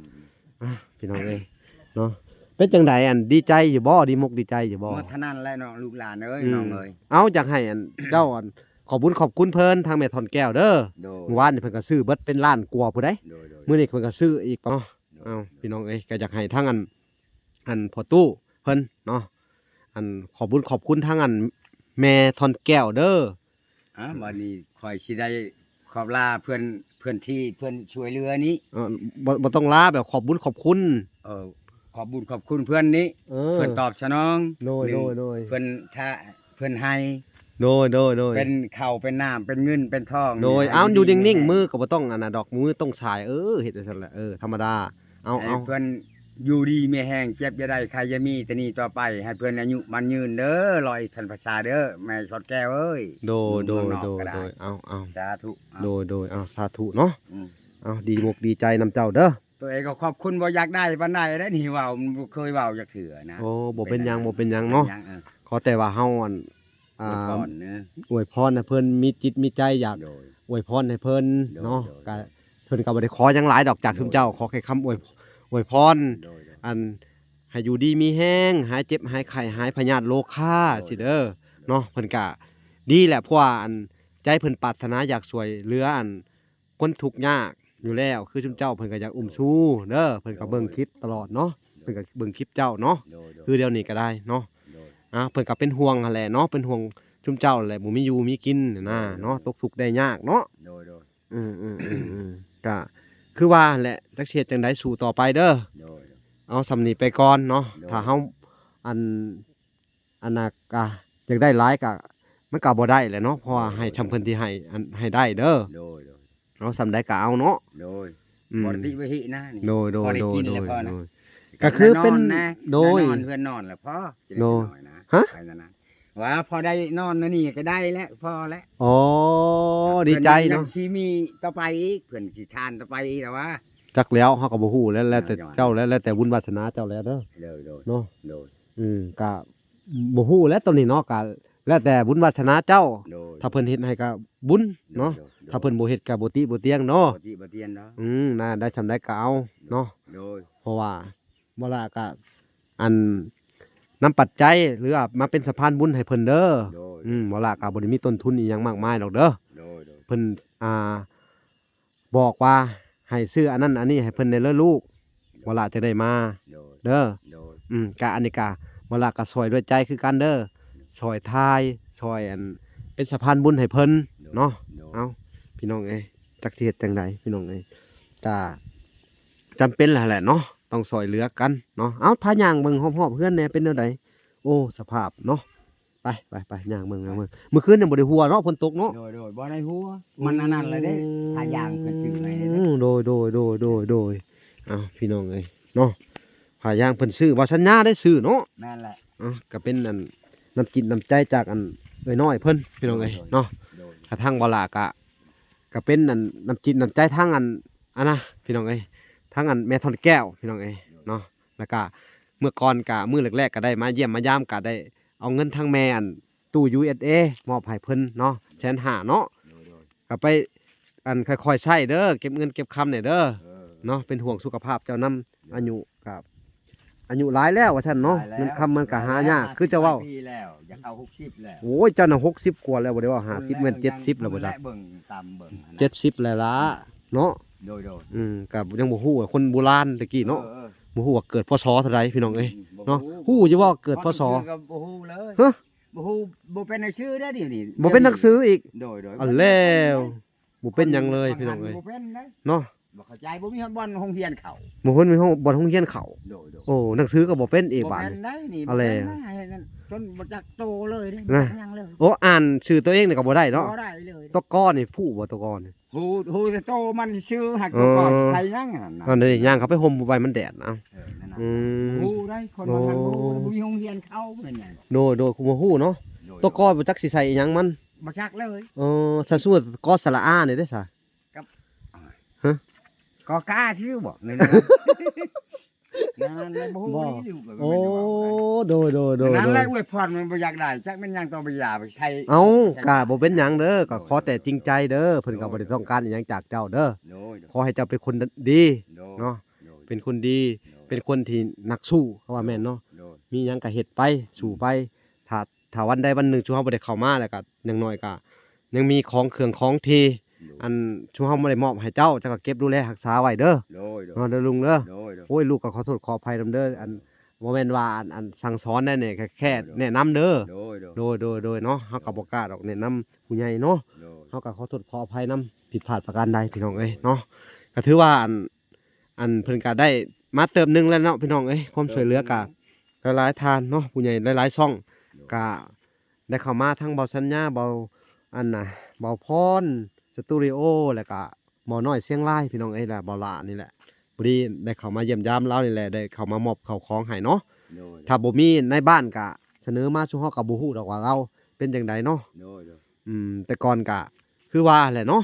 ອ່າ ພີ່ນ້ອງເອີຍເນາະ ເປັນຈັ່ງໃດ ອັນ ດີໃຈຢູ່ບໍ່ ດີມົກດີໃຈຢູ່ບໍ່ ໝົດເທົ່ານັ້ນແຫຼະເນາະ ລູກຫຼານເອີຍ ອືມ ນ້ອງເອີຍ ເອົາ ຢາກໃຫ້ ອັນ ເຈົ້າ ອັນ ຂອບບຸນຂອບຄຸນເພິ່ນ ທາງແມ່ທ່ອນແກ້ວເດີ ໂດຍ ມື້ວານນີ້ເພິ່ນກໍຊື້ເບິດເປັນລ້ານກວ່າພຸ້ນໃດ ໂດຍໆ ມື້ນີ້ເພິ່ນກໍຊື້ອີກເນາະ ໂດຍ ເອົາ ພີ່ນ້ອງເອີຍ ກໍຢາກໃຫ້ທາງ ອັນ ອັນ ພໍ່ຕູ້ເພິ່ນເນາະ ອັນ ຂອບບຸນຂອບຄຸນທາງ ອັນ ແມ່ທ່ອນແກ້ວເດີ ອ່າ ບັດນີ້ຂ້ອຍຊິໄດ້ຂອບລາເພື່ອນ ເພື່ອນທີ່ເພິ່ນຊ່ວຍເຫຼືອນີ້ ເອີ ບໍ່ ບໍ່ຕ້ອງລາ ແບບຂອບບຸນຂອບຄຸນ ເອີ ຂອບບຸນຂອບຄຸນເພື່ອນນີ້ ເອີ ເພື່ອນຕອບສະໜອງ ໂດຍ ໜຶ່ງ ໂດຍ ໂດຍ ເພື່ອນ ຖ້າ ເພິ່ນໃຫ້ ໂດຍ ໂດຍ ໂດຍ ເປັນເຂົ້າເປັນນ້ຳ ເປັນເງິນເປັນທອງ ໂດຍ ນີ້ ເອົາ ໃຫ້ຢູ່ ຢູ່ດີມີແຮງ ນິ່ງໆ ມືກໍບໍ່ຕ້ອງອັນນ່າດອກ ມືຕ້ອງສາຍ ເອີ ເຮັດຈັ່ງຊັ້ນແຫຼະ ເອີ ທຳມະດາ ເອົາ ໃຫ້ ເອົາ ເພິ່ນຢູ່ດີມີແຮງ ເຈັບຢ່າໄດ້ ໄຂ້ຢ່າມີ ແຕ່ນີ້ຕໍ່ໄປ ໃຫ້ເພິ່ນອາຍຸໝັ້ນຍືນເດີ ຮ້ອຍພັນພັດສາເດີ ແມ່ສອດແກ້ວເອີຍ ໂດຍ ໂດຍ ເມືອງນອກກໍໄດ້ ໂດຍ ເອົາ ເອົາ ສາທຸ ເອົາ ໂດຍ ໂດຍ ເອົາ ສາທຸເນາະ ອືມ ເອົາ ດີມົກດີໃຈນຳເຈົ້າເດີ ໂດຍ ກໍຂອບຄຸນ ບໍ່ຢາກໄດ້ປານໃດເດ້ນີ້ ເວົ້າ ມັນບໍ່ເຄີຍເວົ້າຈັກເທື່ອນະ. ໂອ້ ບໍ່ເປັນຫຍັງ ບໍ່ເປັນຫຍັງເນາະ. ເອີ ຂໍແຕ່ວ່າເຮົາ ອັນ ອວຍພອນເນາະ ອາ ອວຍພອນໃຫ້ເພິ່ນມີຈິດມີໃຈຢາກ ໂດຍ ອວຍພອນໃຫ້ເພິ່ນເນາະ. ໂດຍ ໂດຍ ກະ ໂດຍ ເພິ່ນກໍບໍ່ໄດ້ຂໍຫຍັງຫຼາຍດອກຈາກ ໂດຍ ຊຸມເຈົ້າ ຂໍແຄ່ຄຳອວຍ ອວຍພອນ ໂດຍ ໂດຍ ອັນ ໃຫ້ຢູ່ດີມີແຮງ ຫາຍເຈັບຫາຍໄຂ້ ຫາຍພະຍາດໂລຄາ ໂດຍ ຊີ້ເດີ ໂດຍ ເນາະ. ເພິ່ນກະດີແຫຼະ ເພາະວ່າ ອັນ ໃຈເພິ່ນປາດຖະໜາຢາກຊ່ວຍເຫຼືອ ອັນ ຄົນທຸກຍາກຢູ່ແລ້ວ ຄືຊຸມເຈົ້າເພິ່ນກໍຢາກອຸ້ມຊູເດີ ເພິ່ນກໍເບິ່ງຄລິບຕະຫຼອດເນາະ ໂດຍ ເພິ່ນກໍເບິ່ງຄລິບເຈົ້າເນາະ ໂດຍ ໂດຍ ຄືດຽວນີ້ກໍໄດ້ເນາະ. ໂດຍ ອ່າ ເພິ່ນກໍເປັນຫ່ວງຫັ້ນແຫຼະເນາະ ເປັນຫ່ວງຊຸມເຈົ້າແຫຼະ ບໍ່ມີຢູ່ມີກິນນະ ໂດຍ ໂດຍ ເນາະ ຕົກທຸກໄດ້ຍາກເນາະ. ໂດຍ ໂດຍ ອືມໆໆໆ ກະຄືວ່າຫັ້ນແຫຼະ ຈັກຊິເຮັດຈັ່ງໃດ ສູ້ຕໍ່ໄປເດີ. ໂດຍ ໂດຍ ເອົາສ່ຳນີ້ໄປກ່ອນເນາະ. ໂດຍ ຖ້າເຮົາ ອັນ ອັນນະກະຢາກໄດ້ຫຼາຍກະ ມັນກະບໍ່ໄດ້ແຫຼະເນາະ ເພາະວ່າ ໂດຍ ໃຫ້ຊ່ຳເພິ່ນທີ່ໃຫ້ ອັນ ໃຫ້ໄດ້ເດີ. ໂດຍ ໂດຍ ເອົາສ່ຳໃດກະເອົາເນາະ. ໂດຍ ອືມ ບໍ່ໄດ້ຕິບໍ່ຕິນະນີ້ ໂດຍ ໂດຍ ພໍໄດ້ກິນແລ້ວພໍນະ ໂດຍ ກະຄືເປັນ ນອນນະ ໂດຍ ນອນເຮືອນນອນແລ້ວພໍ ໂດຍ ເລັກນ້ອຍນະ ຮະ ໄປນັ້ນນະ ວ່າພໍໄດ້ນອນນະນີ້ກໍໄດ້ແລ້ວ ພໍແລ້ວ. ອໍ ດີໃຈເນາະ ເພິ່ນຍັງຊິມີຕໍ່ໄປອີກ ເພິ່ນຊິທານຕໍ່ໄປອີກແລ້ວວ່າ ຈັກແລ້ວ ເຮົາກໍບໍ່ຮູ້ແລ້ວ ແລ້ວແຕ່ເຈົ້າແລ້ວ ແລ້ວແຕ່ບຸນວາສະໜາເຈົ້າແລ້ວເດີ. ໂດຍ ໂດຍ ເນາະ ໂດຍ ອືມ ກະ ບໍ່ຮູ້ແຫຼະໂຕນີ້ເນາະ ກະແລ້ວແຕ່ບຸນວາສະໜາເຈົ້າ. ໂດຍ ຖ້າເພິ່ນເຮັດໃຫ້ກະບຸນເນາະ ໂດຍ ໂດຍ ໂດຍ ຖ້າເພິ່ນບໍ່ເຮັດກະບໍ່ຕິບໍ່ຕຽງເນາະ ບໍ່ຕິບໍ່ຕຽງເນາະ. ອືມ ນະ ໄດ້ສ່ຳໃດກະເອົາເນາະ. ໂດຍ ເພາະວ່າບໍ່ລະກະ ອັນ ນຳປັດໄຈ ຫຼືວ່າມາເປັນສະພານບຸນໃຫ້ເພິ່ນເດີ. ໂດຍ ອືມ ບໍ່ລະກະບໍ່ໄດ້ມີຕົ້ນທຶນອີ່ຫຍັງມາກມາຍດອກເດີ. ໂດຍ ໂດຍ ເພິ່ນ ອ່າ ບອກວ່າໃຫ້ຊື້ອັນນັ້ນອັນນີ້ໃຫ້ເພິ່ນແດ່ເລີລູກ ໂດຍ ບໍ່ລະຈະໄດ້ມາ ໂດຍ ເດີ. ໂດຍ ອືມ ກະອັນນີ້ກະບໍ່ລະກະຊ່ອຍດ້ວຍໃຈຄືກັນເດີ ໂດຍ ຊ່ອຍຖ່າຍ ຊ່ອຍອັນ ເປັນສະພານບຸນໃຫ້ເພິ່ນ ໂດຍ ເນາະ. ໂດຍ ເອົ້າ ພີ່ນ້ອງເອີຍ ຈັກຊິເຮັດຈັ່ງໃດ ພີ່ນ້ອງເອີຍ ກະຈຳເປັນແລ້ວແຫຼະເນາະ ຕ້ອງຊ່ອຍເຫຼືອກັນເນາະ. ເອົ້າ ພາຍ່າງເບິ່ງຮອບໆເຮືອນແດ່ ເປັນແນວໃດ? ໂອ້ ສະພາບເນາະ ໄປ ໄປ ໄປ ຍ່າງເບິ່ງ ຍ່າງເບິ່ງ. ມື້ຄືນນີ້ບໍ່ໄດ້ຫົວເນາະ ຝົນຕົກເນາະ. ໂດຍ ໂດຍ ບໍ່ໄດ້ຫົວ ມັນອັນນັ້ນແຫຼະເດ້ ອືມ ພາຍ່າງເພິ່ນຊື້ໃຫ້ເດ້. ໂດຍ ໂດຍ ໂດຍ ໂດຍ ໂດຍ. ເອົ້າ ພີ່ນ້ອງເອີຍເນາະ ພາຍ່າງເພິ່ນຊື້ ບໍ່ສັນຍາໄດ້ຊື້ເນາະ. ແມ່ນແຫຼະ. ເອົ້າ ກໍເປັນອັນ ນ້ຳຈິດນ້ຳໃຈຈາກອັນເອື້ອຍນ້ອຍເພິ່ນ ພີ່ນ້ອງເອີຍ ໂດຍ ເນາະ. ໂດຍ ກະທາງບໍ່ຫຼ້າກະ ກະເປັນອັນ ນ້ຳຈິດນ້ຳໃຈທາງອັນ ອັນນະ ພີ່ນ້ອງເອີຍ ທາງອັນແມ່ທອນແກ້ວ ພີ່ນ້ອງເອີຍ ໂດຍ ເນາະ. ແລ້ວກະເມື່ອກ່ອນກະ ມື້ແລກໆກະໄດ້ມາຢ້ຽມມາຢາມ ກະໄດ້ເອົາເງິນທາງແມ່ອັນ ຕູ້ ຢູເອັສເອ ມອບໃຫ້ເພິ່ນເນາະ ແສນຫ້າເນາະ. ໂດຍ ໂດຍ ກໍໄປ ອັນ ຄ່ອຍໆໃຊ້ເດີ ເກັບເງິນເກັບຄຳແດ່ເດີ ເອີ ເນາະ. ເປັນຫ່ວງສຸຂະພາບເຈົ້ານຳ ອາຍຸກໍອາຍຸຫຼາຍແລ້ວວ່າຊັ້ນເນາະ ຫຼາຍແລ້ວ ເງິນຄຳມັນກໍຫາຍາກ ຫຼາຍແລ້ວ ຄືເຈົ້າເວົ້າ ຫ້າສິບປີແລ້ວ ຢາກເຂົ້າຫົກສິບແລ້ວ. ໂອ້ຍ ເຈົ້ານະຫົກສິບກວ່າແລ້ວ ບໍ່ໄດ້ເວົ້າ ຫ້າສິບ ແມ່ນເຈັດສິບແລ້ວບໍ່ຈັກ ເບິ່ງຕາມເບິ່ງຫັ້ນນະ ເຈັດສິບແລ້ວລະເນາະ. ໂດຍ ໂດຍ ອືມ ກໍຍັງບໍ່ຮູ້ວ່າຄົນໂບລານແຕ່ກີ້ເນາະ ເອີ ເອີ ບໍ່ຮູ້ວ່າເກີດ ພ.ສ. ເທົ່າໃດ ພີ່ນ້ອງເອີຍ ອືມ ເນາະ. ບໍ່ຮູ້ ຮູ້ຢູ່ບໍ່ເກີດ ພ.ສ.? ກໍບໍ່ຮູ້ເລີຍ ຮະ? ບໍ່ຮູ້ ບໍ່ເປັນໜັງສືເດ້ດຽວນີ້ ບໍ່ເປັນໜັງສືອີກ. ໂດຍ ໂດຍ ເອົາແລ້ວ ບໍ່ເປັນຫຍັງເລີຍພີ່ນ້ອງເອີຍ ບໍ່ເປັນເດ້ ເນາະ. ບໍ່ເຂົ້າໃຈ ບໍ່ມີຮອດບ່ອນໂຮງຮຽນເຂົ້າ ບໍ່ເຫັນມີຮອດບ່ອນໂຮງຮຽນເຂົ້າ. ໂດຍ ໂດຍ ໂອ້ ໜັງສືກໍບໍ່ເປັນອີກບາດນີ້ ບໍ່ເປັນໄດ້ນີ້ ເອົາແລ້ວ ບໍ່ເປັນນະ ຈົນບໍ່ຈັກໂຕເລີຍເດ້ ບໍ່ຈັກຫຍັງເລີຍ. ໂອ້ ອ່ານຊື່ຕົວເອງນີ້ກໍບໍ່ໄດ້ເນາະ ບໍ່ໄດ້ເລີຍ. ຕົວກໍນີ້ຮູ້ບໍ່ ຕົວກໍນີ້? ຮູ້ ຮູ້ແຕ່ໂຕມັນຊື່ ຫາກຕົວກໍໃສ່ຫຍັງຫັ້ນນະ ນັ້ນເດ້ ຍ່າງເຂົ້າໄປຮົ່ມໄວ້ມັນແດດນະ. ເອີ ນັ້ນນະ ອືມ ຮູ້ໄດ້ຄົນ ໂອ້ ບໍ່ທັນຮູ້ ບໍ່ມີໂຮງຮຽນເຂົ້າແມ່ນຫຍັງ. ໂດຍ ໂດຍ ບໍ່ຮູ້ເນາະ ໂດຍ ຕົວກໍບໍ່ຈັກຊິໃສ່ອີ່ຫຍັງມັນ ບໍ່ຈັກເລີຍ. ເອີ ຖ້າສົມມຸດກໍສະຫຼະອານີ້ເດ້ຊະ ກັບ ຮະ ກໍກາຊື່ບໍ່ ນັ້ນນະ ນັ້ນແຫຼະ ບໍ່ຮູ້ ບໍ່ ນີ້ ໂອ້ ໂດຍ ໂດຍ ໂດຍ ນັ້ນແຫຼະ ໂດຍ ອວຍພອນມັນບໍ່ຢາກໄດ້ ຈັກແມ່ນຫຍັງ ຕ້ອງໄປຢາໄປໃສ່. ເອົ້າ ກໍບໍ່ເປັນຫຍັງເດີ ກໍຂໍແຕ່ຈິງໃຈເດີ ເພິ່ນກໍບໍ່ໄດ້ຕ້ອງການອີ່ຫຍັງຈາກເຈົ້າເດີ ໂດຍ ໂດຍ ຂໍໃຫ້ເຈົ້າເປັນຄົນດີ ໂດຍ ເນາະ ໂດຍ ເປັນຄົນດີ ໂດຍ ເປັນຄົນທີ່ນັກສູ້ ເຂົາວ່າແມ່ນເນາະ ໂດຍ ມີຫຍັງກໍເຮັດໄປ ໂດຍ ສູ້ໄປ ຖ້າ ຖ້າວັນໃດວັນໜຶ່ງ ຊຸມເຮົາບໍ່ໄດ້ເຂົ້າມາ ແລ້ວກໍຢ່າງໜ້ອຍກໍຍັງມີຂອງເຄື່ອງຂອງທີ່ ໂດຍ ອັນ ຊຸມເຮົາບໍ່ໄດ້ມອບໃຫ້ເຈົ້າ ເຈົ້າກໍເກັບດູແລຮັກສາໄວ້ເດີ ໂດຍ ໂດຍ ເນາະ ເດີລຸງເດີ ໂດຍ ໂດຍ ໂອ້ຍ ລູກກໍຂໍໂທດຂໍອະໄພນຳເດີ ອັນ ບໍ່ແມ່ນວ່າ ອັນ ອັນ ສັ່ງສອນໄດ້ນີ້ ແຄ່ ໂດຍ ແນະນຳເດີ ໂດຍ ໂດຍ ໂດຍ ໂດຍ ໂດຍ ເນາະ ເຮົາກໍບໍ່ກ້າດອກແນະນຳຜູ້ໃຫຍ່ເນາະ ໂດຍ ເຮົາກໍຂໍໂທດຂໍອະໄພນຳ ຜິດພາດປະການໃດ ພີ່ນ້ອງເອີຍ ໂດຍ ເນາະ ກໍຖືວ່າ ອັນ ອັນ ເພິ່ນກໍໄດ້ມາເຕີບໜຶ່ງແລ້ວເນາະ ພີ່ນ້ອງເອີຍ ຄວາມຊ່ວຍເຫຼືອກໍ ເຕີບໜຶ່ງ ຫຼາຍໆທ່ານເນາະ ຜູ້ໃຫຍ່ຫຼາຍໆຊ່ອງ ໂດຍ ກໍໄດ້ເຂົ້າມາ ທັງເບົາສັນຍາ ເບົາ ອັນນະ ເບົາພອນສະຕູດິໂອ ແລ້ວກໍເບົານ້ອຍຊຽງລາຍ ພີ່ນ້ອງເອີຍ ແລະ ເບົາຫຼ້ານີ້ແຫຼະ ພໍດີໄດ້ເຂົ້າມາຢ້ຽມຢາມລາວນີ້ແຫຼະ ໄດ້ເຂົ້າມາມອບເຂົ້າຂອງໃຫ້ເນາະ ໂດຍ ໂດຍ ຖ້າບໍ່ມີໃນບ້ານກະສະເໜີມາສູ່ເຮົາກໍບໍ່ຮູ້ດອກວ່າລາວເປັນຈັ່ງໃດເນາະ ໂດຍ ໂດຍ ອືມ ແຕ່ກ່ອນກະຄືວ່າແຫຼະເນາະ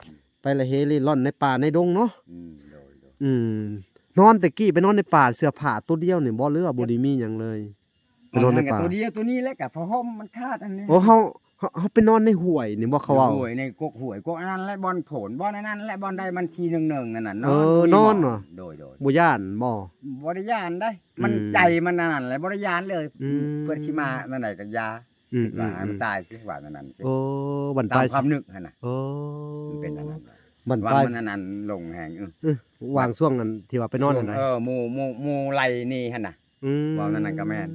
ອືມ ໄປລະເຮເລ່ລ່ອນໃນປ່າໃນດົງເນາະ ອືມ ໂດຍ ໂດຍ ອືມ ນອນແຕ່ກີ້ໄປນອນໃນປ່າ ເສື້ອຜ້າໂຕດຽວນີ້ບໍ່ ຫຼືວ່າບໍ່ໄດ້ມີຫຍັງເລີຍ? ໄປນອນໃນປ່າ ໂຕດຽວໂຕນີ້ແຫຼະ ກະຜ້າຫົ່ມມັນຂາດອັນນີ້ ໂອ້ ເຮົາ ເຮົາ ເຮົາໄປນອນໃນຫ້ວຍນີ້ບໍ່ ເຂົາເວົ້າ ໃນຫ້ວຍ ໃນກົກຫ້ວຍ ກົກອັນນັ້ນແຫຼະ ບ່ອນໂພນ ບ່ອນອັນນັ້ນແຫຼະ ບ່ອນໃດມັນຊິເໜິ່ງໆ ນັ້ນນະ ນອນ ເອີ ນອນເນາະ ໂດຍໆ ບໍ່ຢ້ານບໍ່? ບໍ່ໄດ້ຢ້ານໃດ໋ ອືມ ມັນໃຈມັນອັນນັ້ນແຫຼະ ບໍ່ໄດ້ຢ້ານເລີຍ ອືມ ເພິ່ນຊິມາແນວໃດກໍຢ່າ ອືມ ຄິດວ່າ ອືມ ໃຫ້ມັນຕາຍຊິ ວ່າແນວນັ້ນຊິ ໂອ້ ບັ້ນປາຍ ຕາມຄວາມນຶກຫັ້ນນະ ໂອ້ ມັນເປັນອັນນັ້ນ ບັ້ນປາຍ ວ່າມັນອັນນັ້ນລົງແຮງ ເອີ ເອີ ຫວ່າງຊ່ວງນັ້ນທີ່ວ່າໄປນອນຫັ້ນໃດ ເອີ ໝູ່ ໝູ່ ໝູ່ໄລ່ໜີຫັ້ນນະ ອືມ ເວົ້າແນວນັ້ນກໍແມ່ນ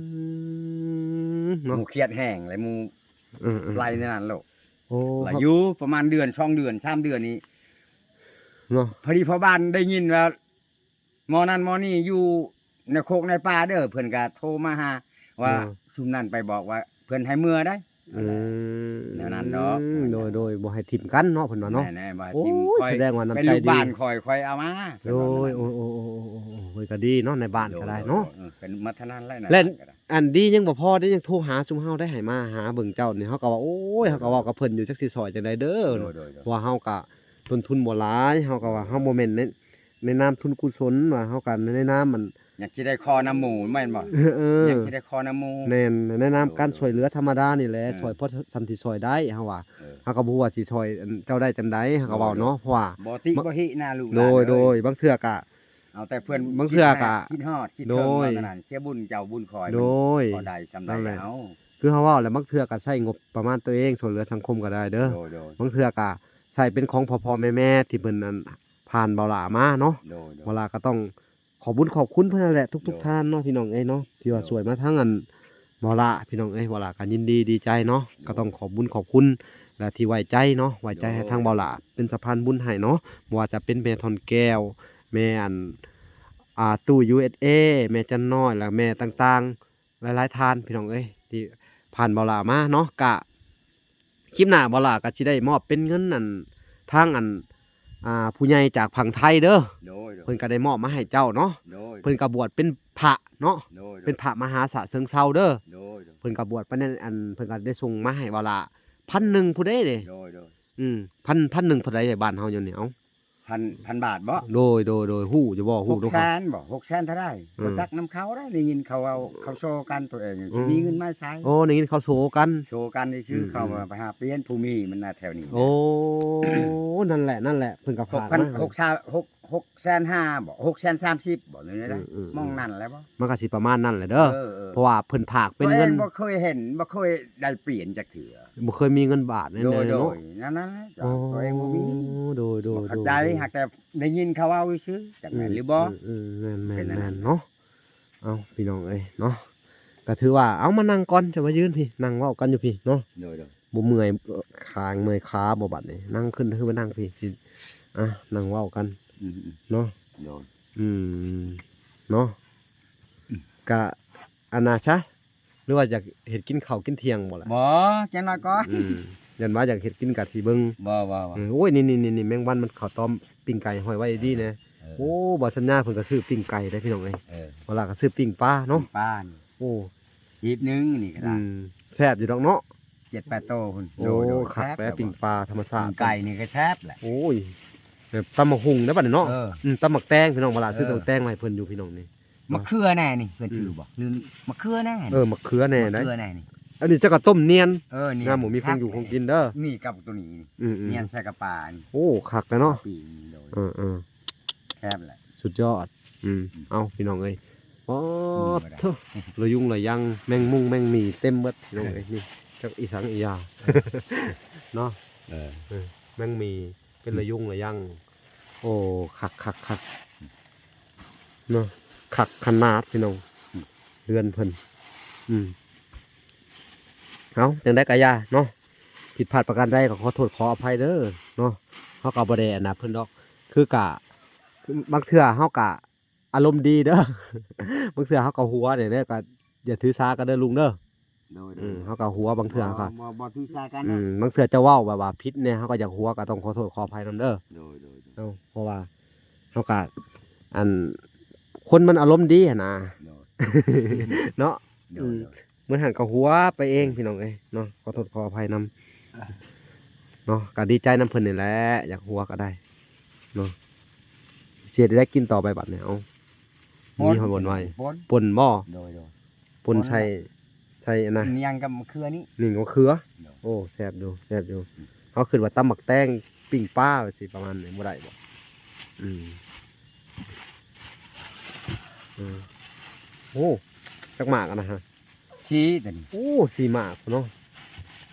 ເນາະ ໝູ່ຄຽດແຮງ ແລະໝູ່ ເອີໆໆ ໄລ່ໃນນັ້ນໂລດ ໂອ້ ແລ້ວຢູ່ປະມານເດືອນສອງເດືອນສາມເດືອນນີ້ ເນາະ ພໍດີພໍ່ບ້ານໄດ້ຍິນວ່າ ໝໍນັ້ນໝໍນີ້ຢູ່ໃນໂຄກໃນປ່າເດີ ເພິ່ນກະໂທມາຫາວ່າ ເອີ ຊຸມນັ້ນໄປບອກວ່າເພິ່ນໃຫ້ເມືອໄດ໋ ອືມ ແນວນັ້ນດອກ ອືມ ໂດຍໆ ບໍ່ໃຫ້ຖິ້ມກັນເນາະ ເພິ່ນວ່າເນາະ ແມ່ນໆ ບໍ່ໃຫ້ຖິ້ມ ໂອ້ຍ ຂ້ອຍ ສະແດງວ່ານ້ຳໃຈດີ ເປັນລູກບ້ານຂ້ອຍ ຂ້ອຍເອົາມາ ໂດຍ ເພິ່ນວ່າ ໂອ້ໆໆໆ ເພິ່ນກໍດີເນາະ ໃນບ້ານກໍໄດ້ເນາະ ໂດຍໆ ເອີ ເປັນໝົດເທົ່ານັ້ນແຫຼະ ແລະ ໃນບ້ານກໍໄດ້ ອັນດີຍັງບໍ່ພໍເດ້ ຍັງໂທຫາຊຸມເຮົາໄດ້ ໃຫ້ມາຫາເບິ່ງເຈົ້ານີ້ ເຮົາກໍວ່າ ໂອ້ຍ ເຮົາກໍເວົ້າກັບເພິ່ນຢູ່ ຈັກຊິຊ່ອຍຈັ່ງໃດເດີ ໂດຍໆໆ ເພາະວ່າເຮົາກໍຕົ້ນທຶນບໍ່ຫຼາຍ ເຮົາກໍວ່າເຮົາບໍ່ແມ່ນໃນ ໃນນາມທຶນກຸສົນ ວ່າເຮົາກໍໃນນາມມັນ ຢາກຊິໄດ້ຂໍນຳໝູ່ແມ່ນບໍ່? ເອີ ຢາກຊິໄດ້ຂໍນຳໝູ່ ແມ່ນ ໃນນາມການຊ່ວຍເຫຼືອທຳມະດານີ້ແຫຼະ ເອີ ຊ່ອຍພໍສ່ຳທີ່ຊ່ອຍໄດ້ ເຮົາວ່າ ເອີ ເຮົາກໍບໍ່ຮູ້ວ່າຊິຊ່ອຍ ອັນ ເຈົ້າໄດ້ຈັ່ງໃດ ເຮົາກໍເວົ້າເນາະ ໂດຍ ເພາະວ່າ ບໍ່ຕິບໍ່ຫິນາລູກຫຼານ ໂດຍ ໂດຍ ບາງເທື່ອກໍ ເອົາແຕ່ເພິ່ນ ບາງເທື່ອກໍ ຄິດຮອດ ຄິດເຖິງ ໂດຍ ວ່ານັ້ນ ເສຍບຸນເຈົ້າບຸນຂ້ອຍ ໂດຍ ມັນພໍໄດ້ສ່ຳໃດ ນັ້ນແຫຼະ ເຮົາ ຄືເຮົາເວົ້າແຫຼະ ບາງເທື່ອກໍໃຊ້ງົບປະມານຕົວເອງ ຊ່ວຍເຫຼືອສັງຄົມກໍໄດ້ເດີ ໂດຍໆ ບາງເທື່ອກໍໃຊ້ເປັນຂອງພໍ່ໆແມ່ໆ ທີ່ເພິ່ນ ອັນ ຜ່ານເບົາຫຼ້າມາເນາະ ໂດຍໆ ເບົາຫຼ້າກໍຕ້ອງ ຂອບບຸນຂອບຄຸນເພິ່ນນັ້ນແຫຼະ ທຸກໆ ໂດຍ ທ່ານເນາະ ພີ່ນ້ອງເອີຍເນາະ ທີ່ວ່າ ໂດຍ ຊ່ວຍມາທາງ ອັນ ເບົາຫຼ້າ ພີ່ນ້ອງເອີຍ ເບົາຫຼ້າກໍຍິນດີດີໃຈເນາະ ໂດຍ ກໍຕ້ອງຂອບບຸນຂອບຄຸນ ແລະ ທີ່ໄວ້ໃຈເນາະ ໄວ້ໃຈໃຫ້ ໂດຍ ທາງເບົາຫຼ້າເປັນສະພານບຸນໃຫ້ເນາະ ບໍ່ວ່າຈະເປັນແມ່ທອນແກ້ວ ແມ່ ອັນ ອ່າ ຕູ້ ຢູເອສເອ ແມ່ຈັນນ້ອຍ ແລະ ແມ່ຕ່າງໆ ຫຼາຍໆ ທ່ານ ພີ່ນ້ອງເອີຍ ທີ່ຜ່ານເບົາຫຼ້າມາເນາະ ກະ ຄລິບໜ້າເບົາຫຼ້າກໍຊິໄດ້ມອບເປັນເງິນ ອັນ ທາງ ອັນ ອ່າ ຜູ້ໃຫຍ່ຈາກຝັ່ງໄທເດີ ໂດຍໆ ເພິ່ນກໍໄດ້ມອບມາໃຫ້ເຈົ້າເນາະ ໂດຍ ເພິ່ນກໍບວດເປັນພະເນາະ ໂດຍໆ ເປັນພະມະຫາຊາດເຊີງເຊົາເດີ ໂດຍໆ ເພິ່ນກໍບວດໄປໃນ ອັນ ເພິ່ນກໍໄດ້ສົ່ງມາໃຫ້ເບົາຫຼ້າ ພັນໜຶ່ງ ຜູ້ໃດເດ້ ໂດຍໆ ອືມ ພັນ ພັນໜຶ່ງ ເທົ່າໃດ ບ້ານເຮົາຢູ່ນີ້ ເອົ້າ ພັນ ພັນບາດບໍ? ໂດຍໆໆ ຮູ້ຢູ່ບໍ່? ຮູ້ເນາະ ຫົກແສນບໍ? ຫົກແສນເທົ່າໃດ? ເອີ ບໍ່ຈັກນຳເຂົາໄດ໋ ໄດ້ຍິນເຂົາເວົ້າ ເຂົາໂຊກັນໂຕເອງ ອືມ ຊິມີເງິນມາໃສ ໂອ້ ໄດ້ຍິນເຂົາໂຊກັນ ໂຊກັນຊື່ໆ ອືມໆ ເຂົາວ່າໄປຫາປ່ຽນຜູ້ມີມັນນະແຖວນີ້ ໂອ້ ນັ້ນແຫຼະ ນັ້ນແຫຼະ ເພິ່ນກໍຝາກມາ ຫົກພັນ ຫົກສາມ ຫົກ ຫົກແສນຫ້າບໍ? ຫົກແສນສາມສິບບໍ? ແນວໃດ ອືມໆໆ ໝ່ອງນັ້ນແຫຼະບໍ? ມັນກໍຊິປະມານນັ້ນແຫຼະເດີ ເອີໆ ເພາະວ່າເພິ່ນຝາກເປັນເງິນ ຕົວເອງບໍ່ເຄີຍເຫັນ ບໍ່ເຄີຍໄດ້ປ່ຽນຈັກເທື່ອ ບໍ່ເຄີຍມີເງິນບາດແນວໃດເນາະ ໂດຍໆ ນັ້ນໆ ຕົວເອງບໍ່ມີ ໂດຍໆໆ ບໍ່ເຂົ້າໃຈ ຫາກແຕ່ໄດ້ຍິນເຂົາເວົ້າຊື່ໆ ຈັກແມ່ນ ອືມ ຫຼືບໍ່ ອືມໆ ແມ່ນໆ ເປັນອັນນັ້ນ ແມ່ນເນາະ ເອົ້າ ພີ່ນ້ອງເອີຍເນາະ ກໍຖືວ່າ ເອົາ ມານັ່ງກ່ອນ ຈະມາຢືນພີ້ ນັ່ງເວົ້າກັນຢູ່ພີ້ເນາະ ໂດຍໆ ບໍ່ເມື່ອຍຂາ ເມື່ອຍຂາບໍ່ ບັດນີ້ ນັ່ງຂຶ້ນ ຄືວ່ານັ່ງພີ້ ຊິ ອ່ະ ນັ່ງເວົ້າກັນ ອືມໆ ເນາະ ໂດຍ ອືມ ເນາະ ອືມ ກະ ອັນນ່າຊະ ຫຼືວ່າຢາກເຮັດກິນເຂົ້າກິນທ່ຽງບໍ່ລະ? ບໍ່ ຈັກໜ້ອຍກ່ອນ ອືມ ຢ້ານວ່າຢາກເຮັດກິນກະຊິເບິ່ງ ບໍ່ໆໆ ເອີ ໂອ້ຍ ນີ້ໆໆ ແມງວັນມັນເຂົ້າຕອມ ປີ້ງໄກ່ຫ້ອຍໄວ້ດີແດ່ ເອີ ໂອ້ ບໍ່ສັນຍາເພິ່ນກໍຊື້ປີ້ງໄກ່ໄດ້ພີ່ນ້ອງເອີຍ ເອີ ເວລາກໍຊື້ປີ້ງປາເນາະ ປີ້ງປານີ້ ໂອ້ ຮີບໜຶ່ງນີ້ກໍໄດ້ ອືມ ແຊບຢູ່ດອກເນາະ ເຈັດແປດໂຕພຸ້ນ ໂອ້ ໂດຍໆ ຄັກແດ່ ແຊບ ປີ້ງປາທຳມະຊາດ ປີ້ງໄກ່ນີ້ກໍແຊບແຫຼະ ໂອ້ຍ ແບບຕຳບັກຫຸ່ງໄດ້ບັດນີ້ເນາະ ເອີ ອືມ ຕຳບັກແຕງພີ່ນ້ອງ ເວລາຊື້ ເອີ ຕຳແຕງມາໃຫ້ເພິ່ນຢູ່ພີ່ນ້ອງນີ້ ໝາກເຂືອແນ່ນີ້ ເພິ່ນຊື່ບໍ່? ອືມ ຫຼືໝາກເຂືອແນ່ ເອີ ໝາກເຂືອແນ່ ໝາກເຂືອແນ່ນີ້ ອັນນີ້ເຈົ້າກໍຕົ້ມນຽນ ເອີ ນຽນ ຍາມບໍ່ມີຂອງຢູ່ຂອງກິນເດີ ນີ້ກັບໂຕນີ້ ອືມໆ ນຽນໃສ່ກັບປານີ້ ໂອ້ ຄັກແລ້ວເນາະ ປີນີ້ ໂດຍ ເອີໆ ແຊບແຫຼະ ສຸດຍອດ ອືມ ອືມ ເອົ້າ ພີ່ນ້ອງເອີຍ ປາດໂທ້ ລະຍຸງລະຍັງ ແມງມຸງແມງໝີ່ເຕັມເບິດ ພີ່ນ້ອງເອີຍ ນີ້ ຈັກອີ່ສັງອີ່ຢ່າ ເອີ ເນາະ ເອີ ເອີ ແມງໝີ່ ເປັນ ອືມ ລະຍຸງລະຍັງ ໂອ້ ຄັກໆໆ ເນາະ ຄັກຂະໜາດພີ່ນ້ອງ ອືມ ເຮືອນເພິ່ນ ອືມ ເອົ້າ ຈັ່ງໃດກໍຢ່າເນາະ ຜິດພາດປະການໃດກໍຂໍໂທດຂໍອະໄພເດີເນາະ ເຮົາກໍບໍ່ໄດ້ອັນນ່າເພິ່ນດອກ ຄືກະ ບາງເທື່ອເຮົາກະ ອາລົມດີເດີ ບາງເທື່ອເຮົາກໍຫົວແດ່ເດີ ກໍຢ່າຖືສາກັນເດີລຸງເດີ ໂດຍໆ ອືມ ເຮົາກໍຫົວບາງເທື່ອ ບໍ່ ກໍ ບໍ່ ບໍ່ຖືສາກັນ ອືມ ເນາະ ບາງເທື່ອເຈົ້າເວົ້າແບບວ່າຜິດແດ່ ເຮົາກໍຢາກຫົວ ກໍຕ້ອງຂໍໂທດຂໍອະໄພນຳເດີ ໂດຍໆໆ ເນາະ ເພາະວ່າເຮົາກໍ ອັນ ຄົນມັນອາລົມດີຫັ້ນນະ ໂດຍ ເນາະ ໂດຍໆ ອືມ ມື້ຫັ້ນກໍຫົວໄປເອງ ອືມ ພີ່ນ້ອງເອີຍເນາະ ຂໍໂທດຂໍອະໄພນຳ ອ່າ ເນາະ ກໍດີໃຈນຳເພິ່ນນີ້ແຫຼະ ຢາກຫົວກໍໄດ້ເນາະ ຊິເຮັດແນວໃດກິນຕໍ່ໄປບັດນີ້ ເອົ້າ ມີຮອດບ່ອນໄວ້ ປົ່ນ ປົ່ນບໍ່? ໂດຍໆ ປົ່ນໃສ່ ໃສ່ອັນນະ ໜັງກັບມະເຂືອນີ້ ໜັງກັບມະເຂືອ ໂດຍ ໂອ້ ແຊບຢູ່ ແຊບຢູ່ ອືມ ເຮົາຄິດວ່າຕຳໝາກແຕງ ປີ້ງປາ ຊິປະມານນີ້ ບໍ່ໄດ້ບໍ່? ອືມ ເອີ ໂອ້ ຈັກໝາກອັນນະຮະ? ສີ່ ໂຕນີ້ ໂອ້ ສີ່ໝາກພຸ້ນເນາະ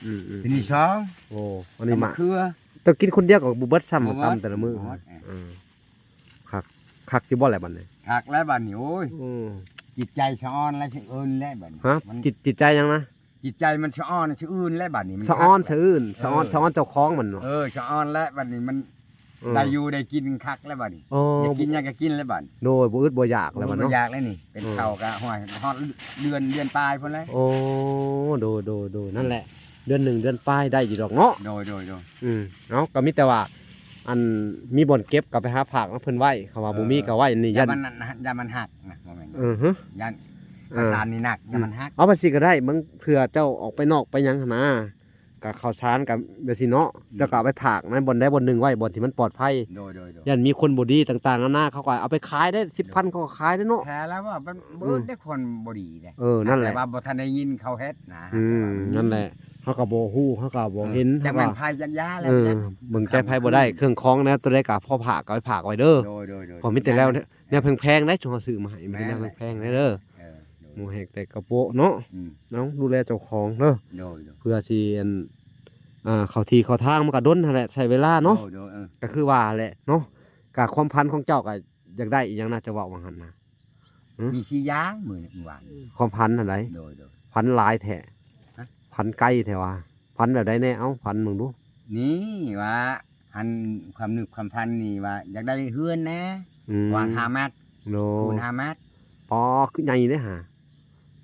ອືມໆ ໂຕນີ້ສອງ ໂອ້ ອັນນີ້ໝາກ ຕຳມະເຂືອ ເຈົ້າກິນຄົນດຽວກໍບໍ່ເບິດຊ້ຳ ບໍ່ເບິດ ຕຳແຕ່ລະມື້ ບໍ່ເບິດ ເອີ ເອີ ຄັກ ຄັກຢູ່ບໍ່ແຫຼະບັດນີ້? ຄັກແລ້ວບັດນີ້ ໂອ້ຍ ອືມ ຈິດໃຈສະອອນແລ້ວ ສະອືນແລ້ວບັດນີ້ ຮະ? ມັນ ຈິດ ຈິດໃຈຫຍັງນະ? ຈິດໃຈມັນສະອອນສະອືນແລ້ວບັດນີ້ ມັນ ສະອອນ ຄັກ ສະອືນ ສະອອນ ເອີ ສະອອນເຈົ້າຂອງມັນເນາະ ເອີ ສະອອນແລ້ວບັດນີ້ ມັນ ເອີ ໄດ້ຢູ່ໄດ້ກິນຄັກແລ້ວບັດນີ້ ໂອ້ ຢາກກິນຫຍັງກໍກິນແລ້ວບັດນີ້ ໂດຍ ບໍ່ອຶດບໍ່ຢາກແລ້ວບັດ ບໍ່ ເນາະ ບໍ່ຢາກແລ້ວນີ້ ເປັນ ເອີ ເຂົ້າກໍ ໂອ້ຍ ຮອດເດືອນ ເດືອນປາຍພຸ້ນແຫຼະ ໂອ້ ໂດຍໆໆ ນັ້ນແຫຼະ ເດືອນໜຶ່ງເດືອນປາຍໄດ້ຢູ່ດອກເນາະ ໂດຍໆໆ ອືມ ເອົາ ກໍມີແຕ່ວ່າ ອັນ ມີບ່ອນເກັບກໍໄປຫາຝາກນຳເພິ່ນໄວ້ ຄຳວ່າ ເອີ ບໍ່ມີກໍໄວ້ນີ້ ຢ້ານ ຢ້ານມັນ ຢ້ານມັນຫັກນະ ບໍ່ແມ່ນ ເອີ ຮະ ຢ້ານ ເອີ ເຂົ້າສານນີ້ໜັກ ຢ້ານມັນຫັກ ເອົາ ພາສີກໍໄດ້ ບາງເທື່ອເຈົ້າອອກໄປນອກໄປຫຍັງຫັ້ນນະ ກໍເຂົ້າສານກໍແບບຊີ້ເນາະ ອືມ ເຈົ້າກໍເອົາໄປຝາກໃນບ່ອນໃດບ່ອນໜຶ່ງໄວ້ ບ່ອນທີ່ມັນປອດໄພ ໂດຍໆໆ ຢ້ານມີຄົນບໍ່ດີຕ່າງໆນານາ ເຂົາກໍເອົາໄປຂາຍໄດ້ ສິບພັນ ເຂົາກໍຂາຍໄດ້ເນາະ ແທ້ແລ້ວວ່າມັນ ອືມ ເບິດໄດ້ຄົນບໍ່ດີເດ້ ເອີ ນັ້ນແຫຼະ ແຕ່ວ່າບໍ່ທັນໄດ້ຍິນເຂົາເຮັດນະ ອືມ ນັ້ນແຫຼະ ເຮົາກໍບໍ່ຮູ້ ເຮົາກໍບໍ່ເຫັນ ເອີ ຈັກແມ່ນໃຜຈັກຢາແລ້ວ ເອີ ເບິ່ງໃຈໃຜບໍ່ໄດ້ ເຄື່ອງຂອງແນວໂຕໃດກໍພໍຝາກກໍໄປຝາກໄວ້ເດີ ໂດຍໆໆ ເພາະມີແຕ່ແນວ ແນວແພງໆໄດ໋ ຊຸມເຮົາຊື້ມາໃຫ້ ມີແຕ່ແນວແພງໆເດີ ເອີ ໂດຍ ໝູແຮກແຕກກະໂປະເນາະ ອືມ ເອົາ ດູແລເຈົ້າຂອງເດີ ໂດຍໆ ເພື່ອຊິ ອັນ ອ່າ ເຂົ້າທີ່ເຂົ້າທາງ ມັນກໍດົນຫັ້ນແຫຼະ ໃຊ້ເວລາເນາະ ໂດຍໆ ເອີ ກໍຄືວ່າແຫຼະເນາະ ກໍຄວາມຝັນຂອງເຈົ້າກໍຢາກໄດ້ອີ່ຫຍັງນະ ເຈົ້າເວົ້າວ່າຫັ້ນນະ ຫຶ? ມີສີ່ຢ່າງ ມື້ ມື້ວານ ຄວາມຝັນຫັ້ນໃດ ໂດຍໆ ຝັນຫຼາຍແທ້ ຮະ? ຝັນໄກແທ້ວ່າ ຝັນແບບໃດແດ່? ເອົ້າ ຝັນເບິ່ງດູ ນີ້ວ່າ ອັນ ຄວາມນຶກຄວາມຝັນນີ້ວ່າ ຢາກໄດ້ເຮືອນແດ່ ອືມ ວ່າຫ້າມັດ ໂດຍ ຄູນຫ້າມັດ ປໍ ຄືໃຫຍ່ເດ້ຫາ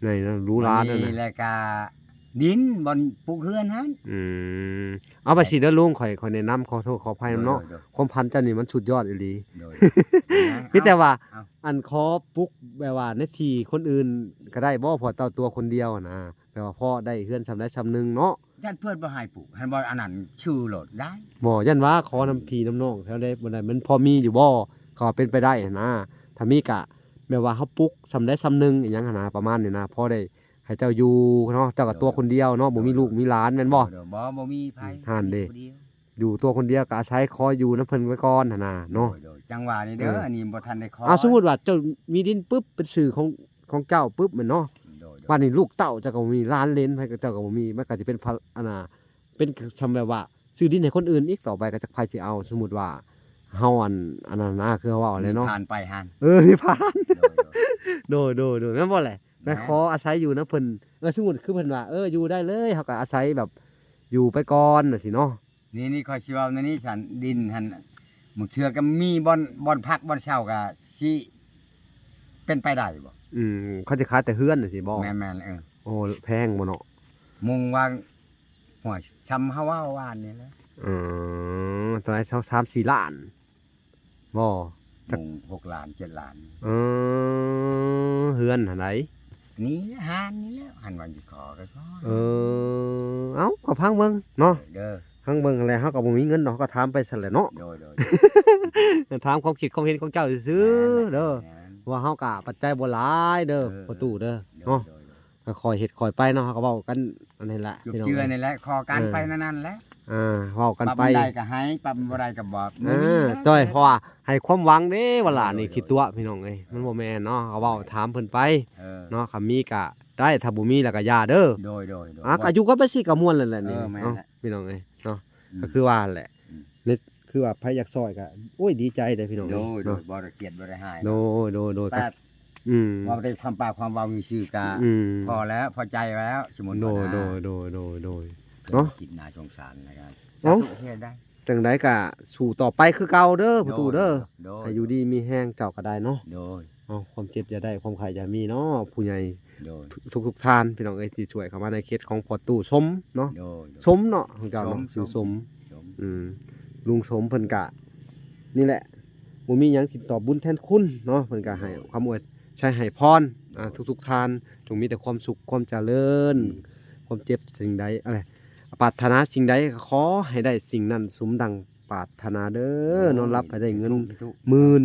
ໃຫຍ່ນະ ຫຼູຫຼາເດ້ນະ ແລ້ວກະດິນບ່ອນປຸກເຮືອນຫັ້ນ ອືມ ເອົາ ໄປຊິເດີລຸງ ຂ້ອຍ ຂ້ອຍແນະນຳ ຂໍໂທດຂໍອະໄພນຳເນາະ ໂດຍໆ ຄວາມຝັນເຈົ້ານີ້ມັນສຸດຍອດອີ່ຫຼີ ໂດຍ ມີແຕ່ວ່າ ເອົ້າ ອັນ ຂໍປຸກແບບວ່າໃນທີ່ຄົນອື່ນກໍໄດ້ບໍ່? ເພາະເຈົ້າຕົວຄົນດຽວນະ ແບບວ່າພໍໄດ້ເຮືອນຊ່ຳໃດຊ່ຳໜຶ່ງເນາະ ຢ້ານເພິ່ນບໍ່ໃຫ້ປູກ ຫັ້ນບໍ່ ອັນນັ້ນຊື່ໂລດໄດ້ ບໍ່ ຢ້ານວ່າຂໍນຳ ອືມ ພີ່ນຳນ້ອງແຖວໃດບໍ່ໄດ້ ມັນພໍມີຢູ່ບໍ່? ກໍເປັນໄປໄດ້ຫັ້ນນະ ຖ້າມີກະແບບວ່າເຮົາປຸກຊ່ຳໃດຊ່ຳໜຶ່ງອີ່ຫຍັງຫັ້ນນະ ປະມານນີ້ນະ ພໍໄດ້ໃຫ້ເຈົ້າຢູ່ເນາະ ເຈົ້າກໍຕົວຄົນດຽວເນາະ ໂດຍ ບໍ່ມີລູກມີຫຼານແມ່ນບໍ່? ໂດຍ ບໍ່ ບໍ່ມີໃຜ ຫັ້ນເດ້ ຢູ່ຕົວຄົນດຽວກໍອາໄສຂໍຢູ່ນຳເພິ່ນໄວ້ກ່ອນຫັ້ນນະເນາະ ໂດຍ ໂດຍ ຈັ່ງວ່ານີ້ເດີ ເອີ ອັນນີ້ບໍ່ທັນໄດ້ຂໍ ເອົາ ສົມມຸດວ່າເຈົ້າມີດິນປຶບ ເປັນຊື່ຂອງ ຂອງເຈົ້າປຶບແມ່ນເນາະ ໂດຍ ໂດຍ ບາດນີ້ລູກເຕົ້າເຈົ້າກໍບໍ່ມີ ຫຼານເລນໃຜເຈົ້າກໍບໍ່ມີ ມັນກໍຊິເປັນພາ ອັນນ່າ ເປັນຊ່ຳແບບວ່າຊື້ດິນໃຫ້ຄົນອື່ນອີກ ຕໍ່ໄປກໍຈັກໃຜຊິເອົາ ສົມມຸດວ່າເຮົາ ອັນ ອັນນັ້ນນະ ຄືເຮົາເວົ້າແຫຼະເນາະ ນິພານໄປຫັ້ນ ເອີ ນິພານ ໂດຍ ໂດຍ ໂດຍ ໂດຍ ແມ່ນບໍ່ແຫຼະ? ແມ່ນ ແມ່ນ ຂໍອາໄສຢູ່ນຳເພິ່ນ ເອີ ສົມມຸດຄືເພິ່ນວ່າ ເອີ ຢູ່ໄດ້ເລີຍ ເຮົາກໍອາໄສແບບຢູ່ໄປກ່ອນຈັ່ງຊີ້ເນາະ ນີ້ ນີ້ຂ້ອຍຊິເວົ້າແນວນີ້ຊັ້ນ ດິນຫັ້ນ ບາງເທື່ອກໍມີບ່ອນ ບ່ອນພັກບ່ອນເຊົາກໍຊິເປັນໄປໄດ້ບໍ່? ອືມ ເຂົາຈະຂາຍແຕ່ເຮືອນຈັ່ງຊີ້ບໍ່? ແມ່ນໆ ເອີ ໂອ້ ແພງບໍ່ເນາະ? ມຸງວ່າ ໂອ້ຍ ຊ່ຳເຮົາເວົ້າວານນີ້ແຫຼະ ເອີ ເທົ່າໃດ ສອງ ສາມ ສີ່ລ້ານບໍ່? ຈັກ ມຸງຫົກລ້ານ ເຈັດລ້ານ ເອີ ເຮືອນຫັ້ນໃດ? ນີ້ແຫຼະ ຮ້ານນີ້ແຫຼະ ຫັ້ນວ່າຊິຂໍກໍຂໍ ເອີ ເອົ້າ ກໍຟັງເບິ່ງເນາະ ເອີ ເດີ ຟັງເບິ່ງຫັ້ນແຫຼະ ເຮົາກໍບໍ່ມີເງິນດອກ ເຮົາກໍຖາມໄປຊັ້ນແຫຼະເນາະ ໂດຍໆ ຖາມຄວາມຄິດຄວາມເຫັນຂອງເຈົ້າຊື່ໆເດີ ແມ່ນແຫຼະ ແມ່ນ ເພາະວ່າເຮົາກໍປັດໄຈບໍ່ຫຼາຍເດີ ເອີ ພໍ່ຕູ້ເດີ ເນາະ ໂດຍໆ ກໍຄ່ອຍເຮັດຄ່ອຍໄປເນາະ ເຮົາກໍເວົ້າກັນອັນນີ້ແຫຼະ ຈຸບເຈື່ອນີ້ແຫຼະ ຂໍກັນໄປນັ້ນໆແຫຼະ ເອີ ເວົ້າກັນໄປ ປັບໄດ້ກໍໃຫ້ ປັບບໍ່ໄດ້ກໍບອກ ເອີ ບໍ່ມີແຫຼະ ຈ້ອຍ ເພາະວ່າໃຫ້ຄວາມຫວັງເດ້ ວ່າຫຼານນີ້ ໂດຍໆ ຂີ້ຕົວະ ພີ່ນ້ອງເອີຍ ໂດຍໆ ມັນບໍ່ແມ່ນເນາະ ເຮົາເວົ້າ ໂດຍ ຖາມເພິ່ນໄປ ເອີ ເນາະ ຄັນມີກໍໄດ້ ຖ້າບໍ່ມີແລ້ວກໍຢ່າເດີ ໂດຍໆໆ ອ່າ ກໍຢູ່ກັນໄປຊີ້ກໍມ່ວນແລ້ວແຫຼະ ເອີ ນີ້ ແມ່ນ ເນາະ ແຫຼະ ພີ່ນ້ອງເອີຍເນາະ ອືມ ກໍຄືວ່າແຫຼະ ອືມ ໃນ ຄືວ່າໃຜຢາກຊ່ອຍກໍ ໂອ້ຍ ດີໃຈເດ້ພີ່ນ້ອງເອີຍ ໂດຍໆ ເນາະ ບໍ່ໄດ້ກຽດບໍ່ໄດ້ຮ້າຍ ໂດຍໆໆ ແຕ່ ອືມ ເວົ້າແຕ່ຄວາມປາກຄວາມເວົ້າຊື່ໆກໍ ອືມ ພໍແລ້ວ ພໍໃຈແລ້ວ ສົມມຸດ ໂດຍ ວ່າ ໂດຍໆໆໆ ເນາະ ຄິດໜ້າສົງສານນະ ເອົ້າ ສາທຸ ເຮັດໄດ້ ຈັ່ງໃດກໍສູ້ຕໍ່ໄປຄືເກົ່າເດີ ໂດຍ ພໍ່ຕູ້ເດີ ໂດຍ ໃຫ້ຢູ່ດີມີແຮງເຈົ້າກໍໄດ້ເນາະ ໂດຍ ເອົາ ຄວາມເຈັບຢ່າໄດ້ ຄວາມໄຂ້ຢ່າມີເນາະ ຜູ້ໃຫຍ່ ໂດຍ ທຸກໆທ່ານ ພີ່ນ້ອງເອີຍ ທີ່ຊ່ວຍເຂົ້າມາໃນເຂດຂອງພໍ່ຕູ້ສົມເນາະ ໂດຍ ສົມເນາະ ຂອງເຈົ້າເນາະ ສົມ ຊື່ສົມ ສົມ ອືມ ລຸງສົມເພິ່ນກະ ນີ້ແຫຼະ ບໍ່ມີຫຍັງຊິຕອບບຸນແທນຄຸນເນາະ ເພິ່ນກະໃຫ້ ໂດຍ ຄວາມອວຍໄຊໃຫ້ພອນ ໂດຍ ອ່າ ທຸກໆທ່ານ ຈົ່ງມີແຕ່ຄວາມສຸກຄວາມຈະເລີນ ອືມ ຄວາມເຈັບສິ່ງໃດ ອະໄລ ປາດຖະໜາສິ່ງໃດ ຂໍໃຫ້ໄດ້ສິ່ງນັ້ນສົມດັ່ງປາດຖະໜາເດີ ໂດຍ ນອນຫຼັບໃຫ້ໄດ້ເງິນ ສາທຸ ໝື່ນ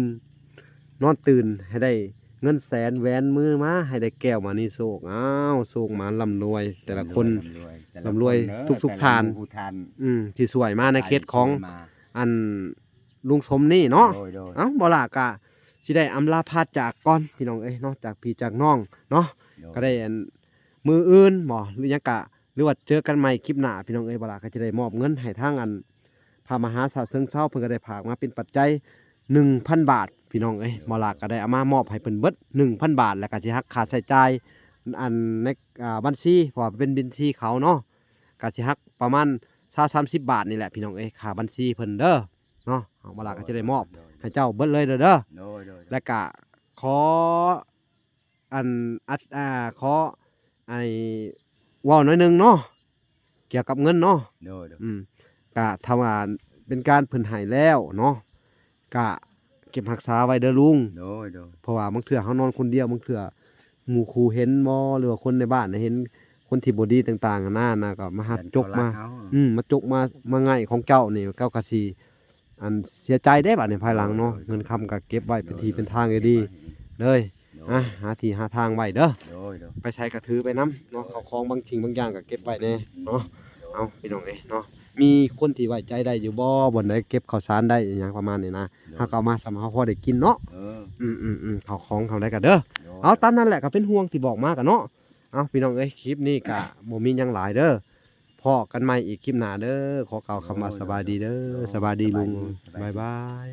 ນອນຕື່ນໃຫ້ໄດ້ ເງິນແສນແຫວນມືມາ ໃຫ້ໄດ້ແກ້ວມະນີໂຊກ. ອ້າວ ໂຊກໝານລ່ຳລວຍແຕ່ລະຄົນ ລ່ຳລວຍ ແຕ່ລະ ລ່ຳລວຍ ຄົນເດີ ທຸກໆທ່ານ ແຕ່ລະໝູ່ຜູ້ທ່ານ ອືມ ທີ່ຊ່ວຍມາໃນເຂດຂອງ ທີ່ຊ່ວຍມາ ອັນລຸງສົມນີ້ເນາະ. ໂດຍໆ ເອົ້າ ບໍ່ຫຼ້າກະຊິໄດ້ອຳລາພາຈາກກ່ອນ ພີ່ນ້ອງເອີຍເນາະ ຈາກພີ່ຈາກນ້ອງເນາະ. ໂດຍ ກະໄດ້ອັນ ມື້ອື່ນບໍ ຫຼືຫຍັງກະ ຫຼືວ່າເຈີກັນໃໝ່ຄລິບໜ້າ ພີ່ນ້ອງເອີຍ. ບໍ່ຫຼ້າກະຈະໄດ້ມອບເງິນໃຫ້ທາງອັນ ພະມະຫາຊາດເຊີງເຊົາ ເພິ່ນກະໄດ້ຝາກມາເປັນປັດໄຈໜຶ່ງພັນບາດ ພີ່ນ້ອງເອີຍ. ໂດຍ ບໍ່ຫຼ້າກະໄດ້ເອົາມາມອບໃຫ້ເພິ່ນເບິດໜຶ່ງພັນບາດ ແລ້ວກະຊິຫັກຄ່າໃຊ້ຈ່າຍ ອັນໃນ ອ່າ ບັນຊີ ເພາະວ່າເປັນບັນຊີເຂົາເນາະ ກະຊິຫັກປະມານຊາວສາມສິບບາດນີ້ແຫຼະ ພີ່ນ້ອງເອີຍ ຄ່າບັນຊີເພິ່ນເດີເນາະ. ເອົາ ບໍ່ຫຼ້າກະຈະໄດ້ມອບ ໂດຍ ໃຫ້ເຈົ້າເບິດເລີຍເດີ ໂດຍ ໂດຍ ແລ້ວກະຂໍ ອັນ ອັດ ອ່າ ຂໍ ໄອ້ ເວົ້າໜ້ອຍໜຶ່ງເນາະ ກ່ຽວກັບເງິນເນາະ. ໂດຍໆ ອືມ ກະຖ້າວ່າເປັນການເພິ່ນໃຫ້ແລ້ວເນາະ ກະເກັບຮັກສາໄວ້ເດີລຸງ. ໂດຍໆ ເພາະວ່າບາງເທື່ອເຮົານອນຄົນດຽວ ບາງເທື່ອໝູ່ຄູ່ເຫັນບໍ ຫຼືວ່າຄົນໃນບ້ານເຫັນ ຄົນທີ່ບໍ່ດີຕ່າງໆນານາ ກະມາຮັກຈົກມາ ຢ້ານເຂົາລັກເຮົາ ອືມ ມາຈົກມາ ມາໄງ່ຂອງເຈົ້ານີ້ ເຈົ້າກະຊິ ອັນເສຍໃຈເດ້ບາດນີ້ພາຍຫຼັງເນາະ. ໂດຍໆ ເງິນຄຳກະເກັບໄວ້ເປັນທີ່ເປັນທາງໃຫ້ດີເລີຍ. ໂດຍ ອາ ຫາທີ່ຫາທາງໄວ້ເດີ ໂດຍໆ ໄປໃສກະຖືໄປນຳເນາະ. ເຂົ້າຂອງບາງສິ່ງບາງຢ່າງກະເກັບໄວ້ແດ່ເນາະ. ໂດຍ ເອົາ ພີ່ນ້ອງເອີຍເນາະ ມີຄົນທີ່ໄວ້ໃຈໄດ້ຢູ່ບໍ່ ບ່ອນໃດເກັບເຂົ້າສານໄດ້ ອີຫຍັງປະມານນີ້ນະ ໂດຍ ເຮົາກະເອົາມາສ່ຳເຮົາພໍໄດ້ກິນເນາະ. ເອີ ອືມໆໆ ເຂົ້າຂອງເທົ່າໃດກະເດີ. ໂດຍ ເອົາ ຕາມນັ້ນແຫຼະ ກະເປັນຫ່ວງທີ່ບອກມາກະເນາະ. ເອົາ ພີ່ນ້ອງເອີຍ ຄລິບນີ້ກະບໍ່ມີຫຍັງຫຼາຍເດີ ພໍ້ກັນໃໝ່ອີກຄລິບໜ້າເດີ. ຂໍກ່າວຄຳວ່າ ໂດຍ ສະບາຍດີເດີ. ໂດຍ ສະບາຍດີລຸງ ສະບາຍດີ ສະບາຍດີ ບາຍບາຍ.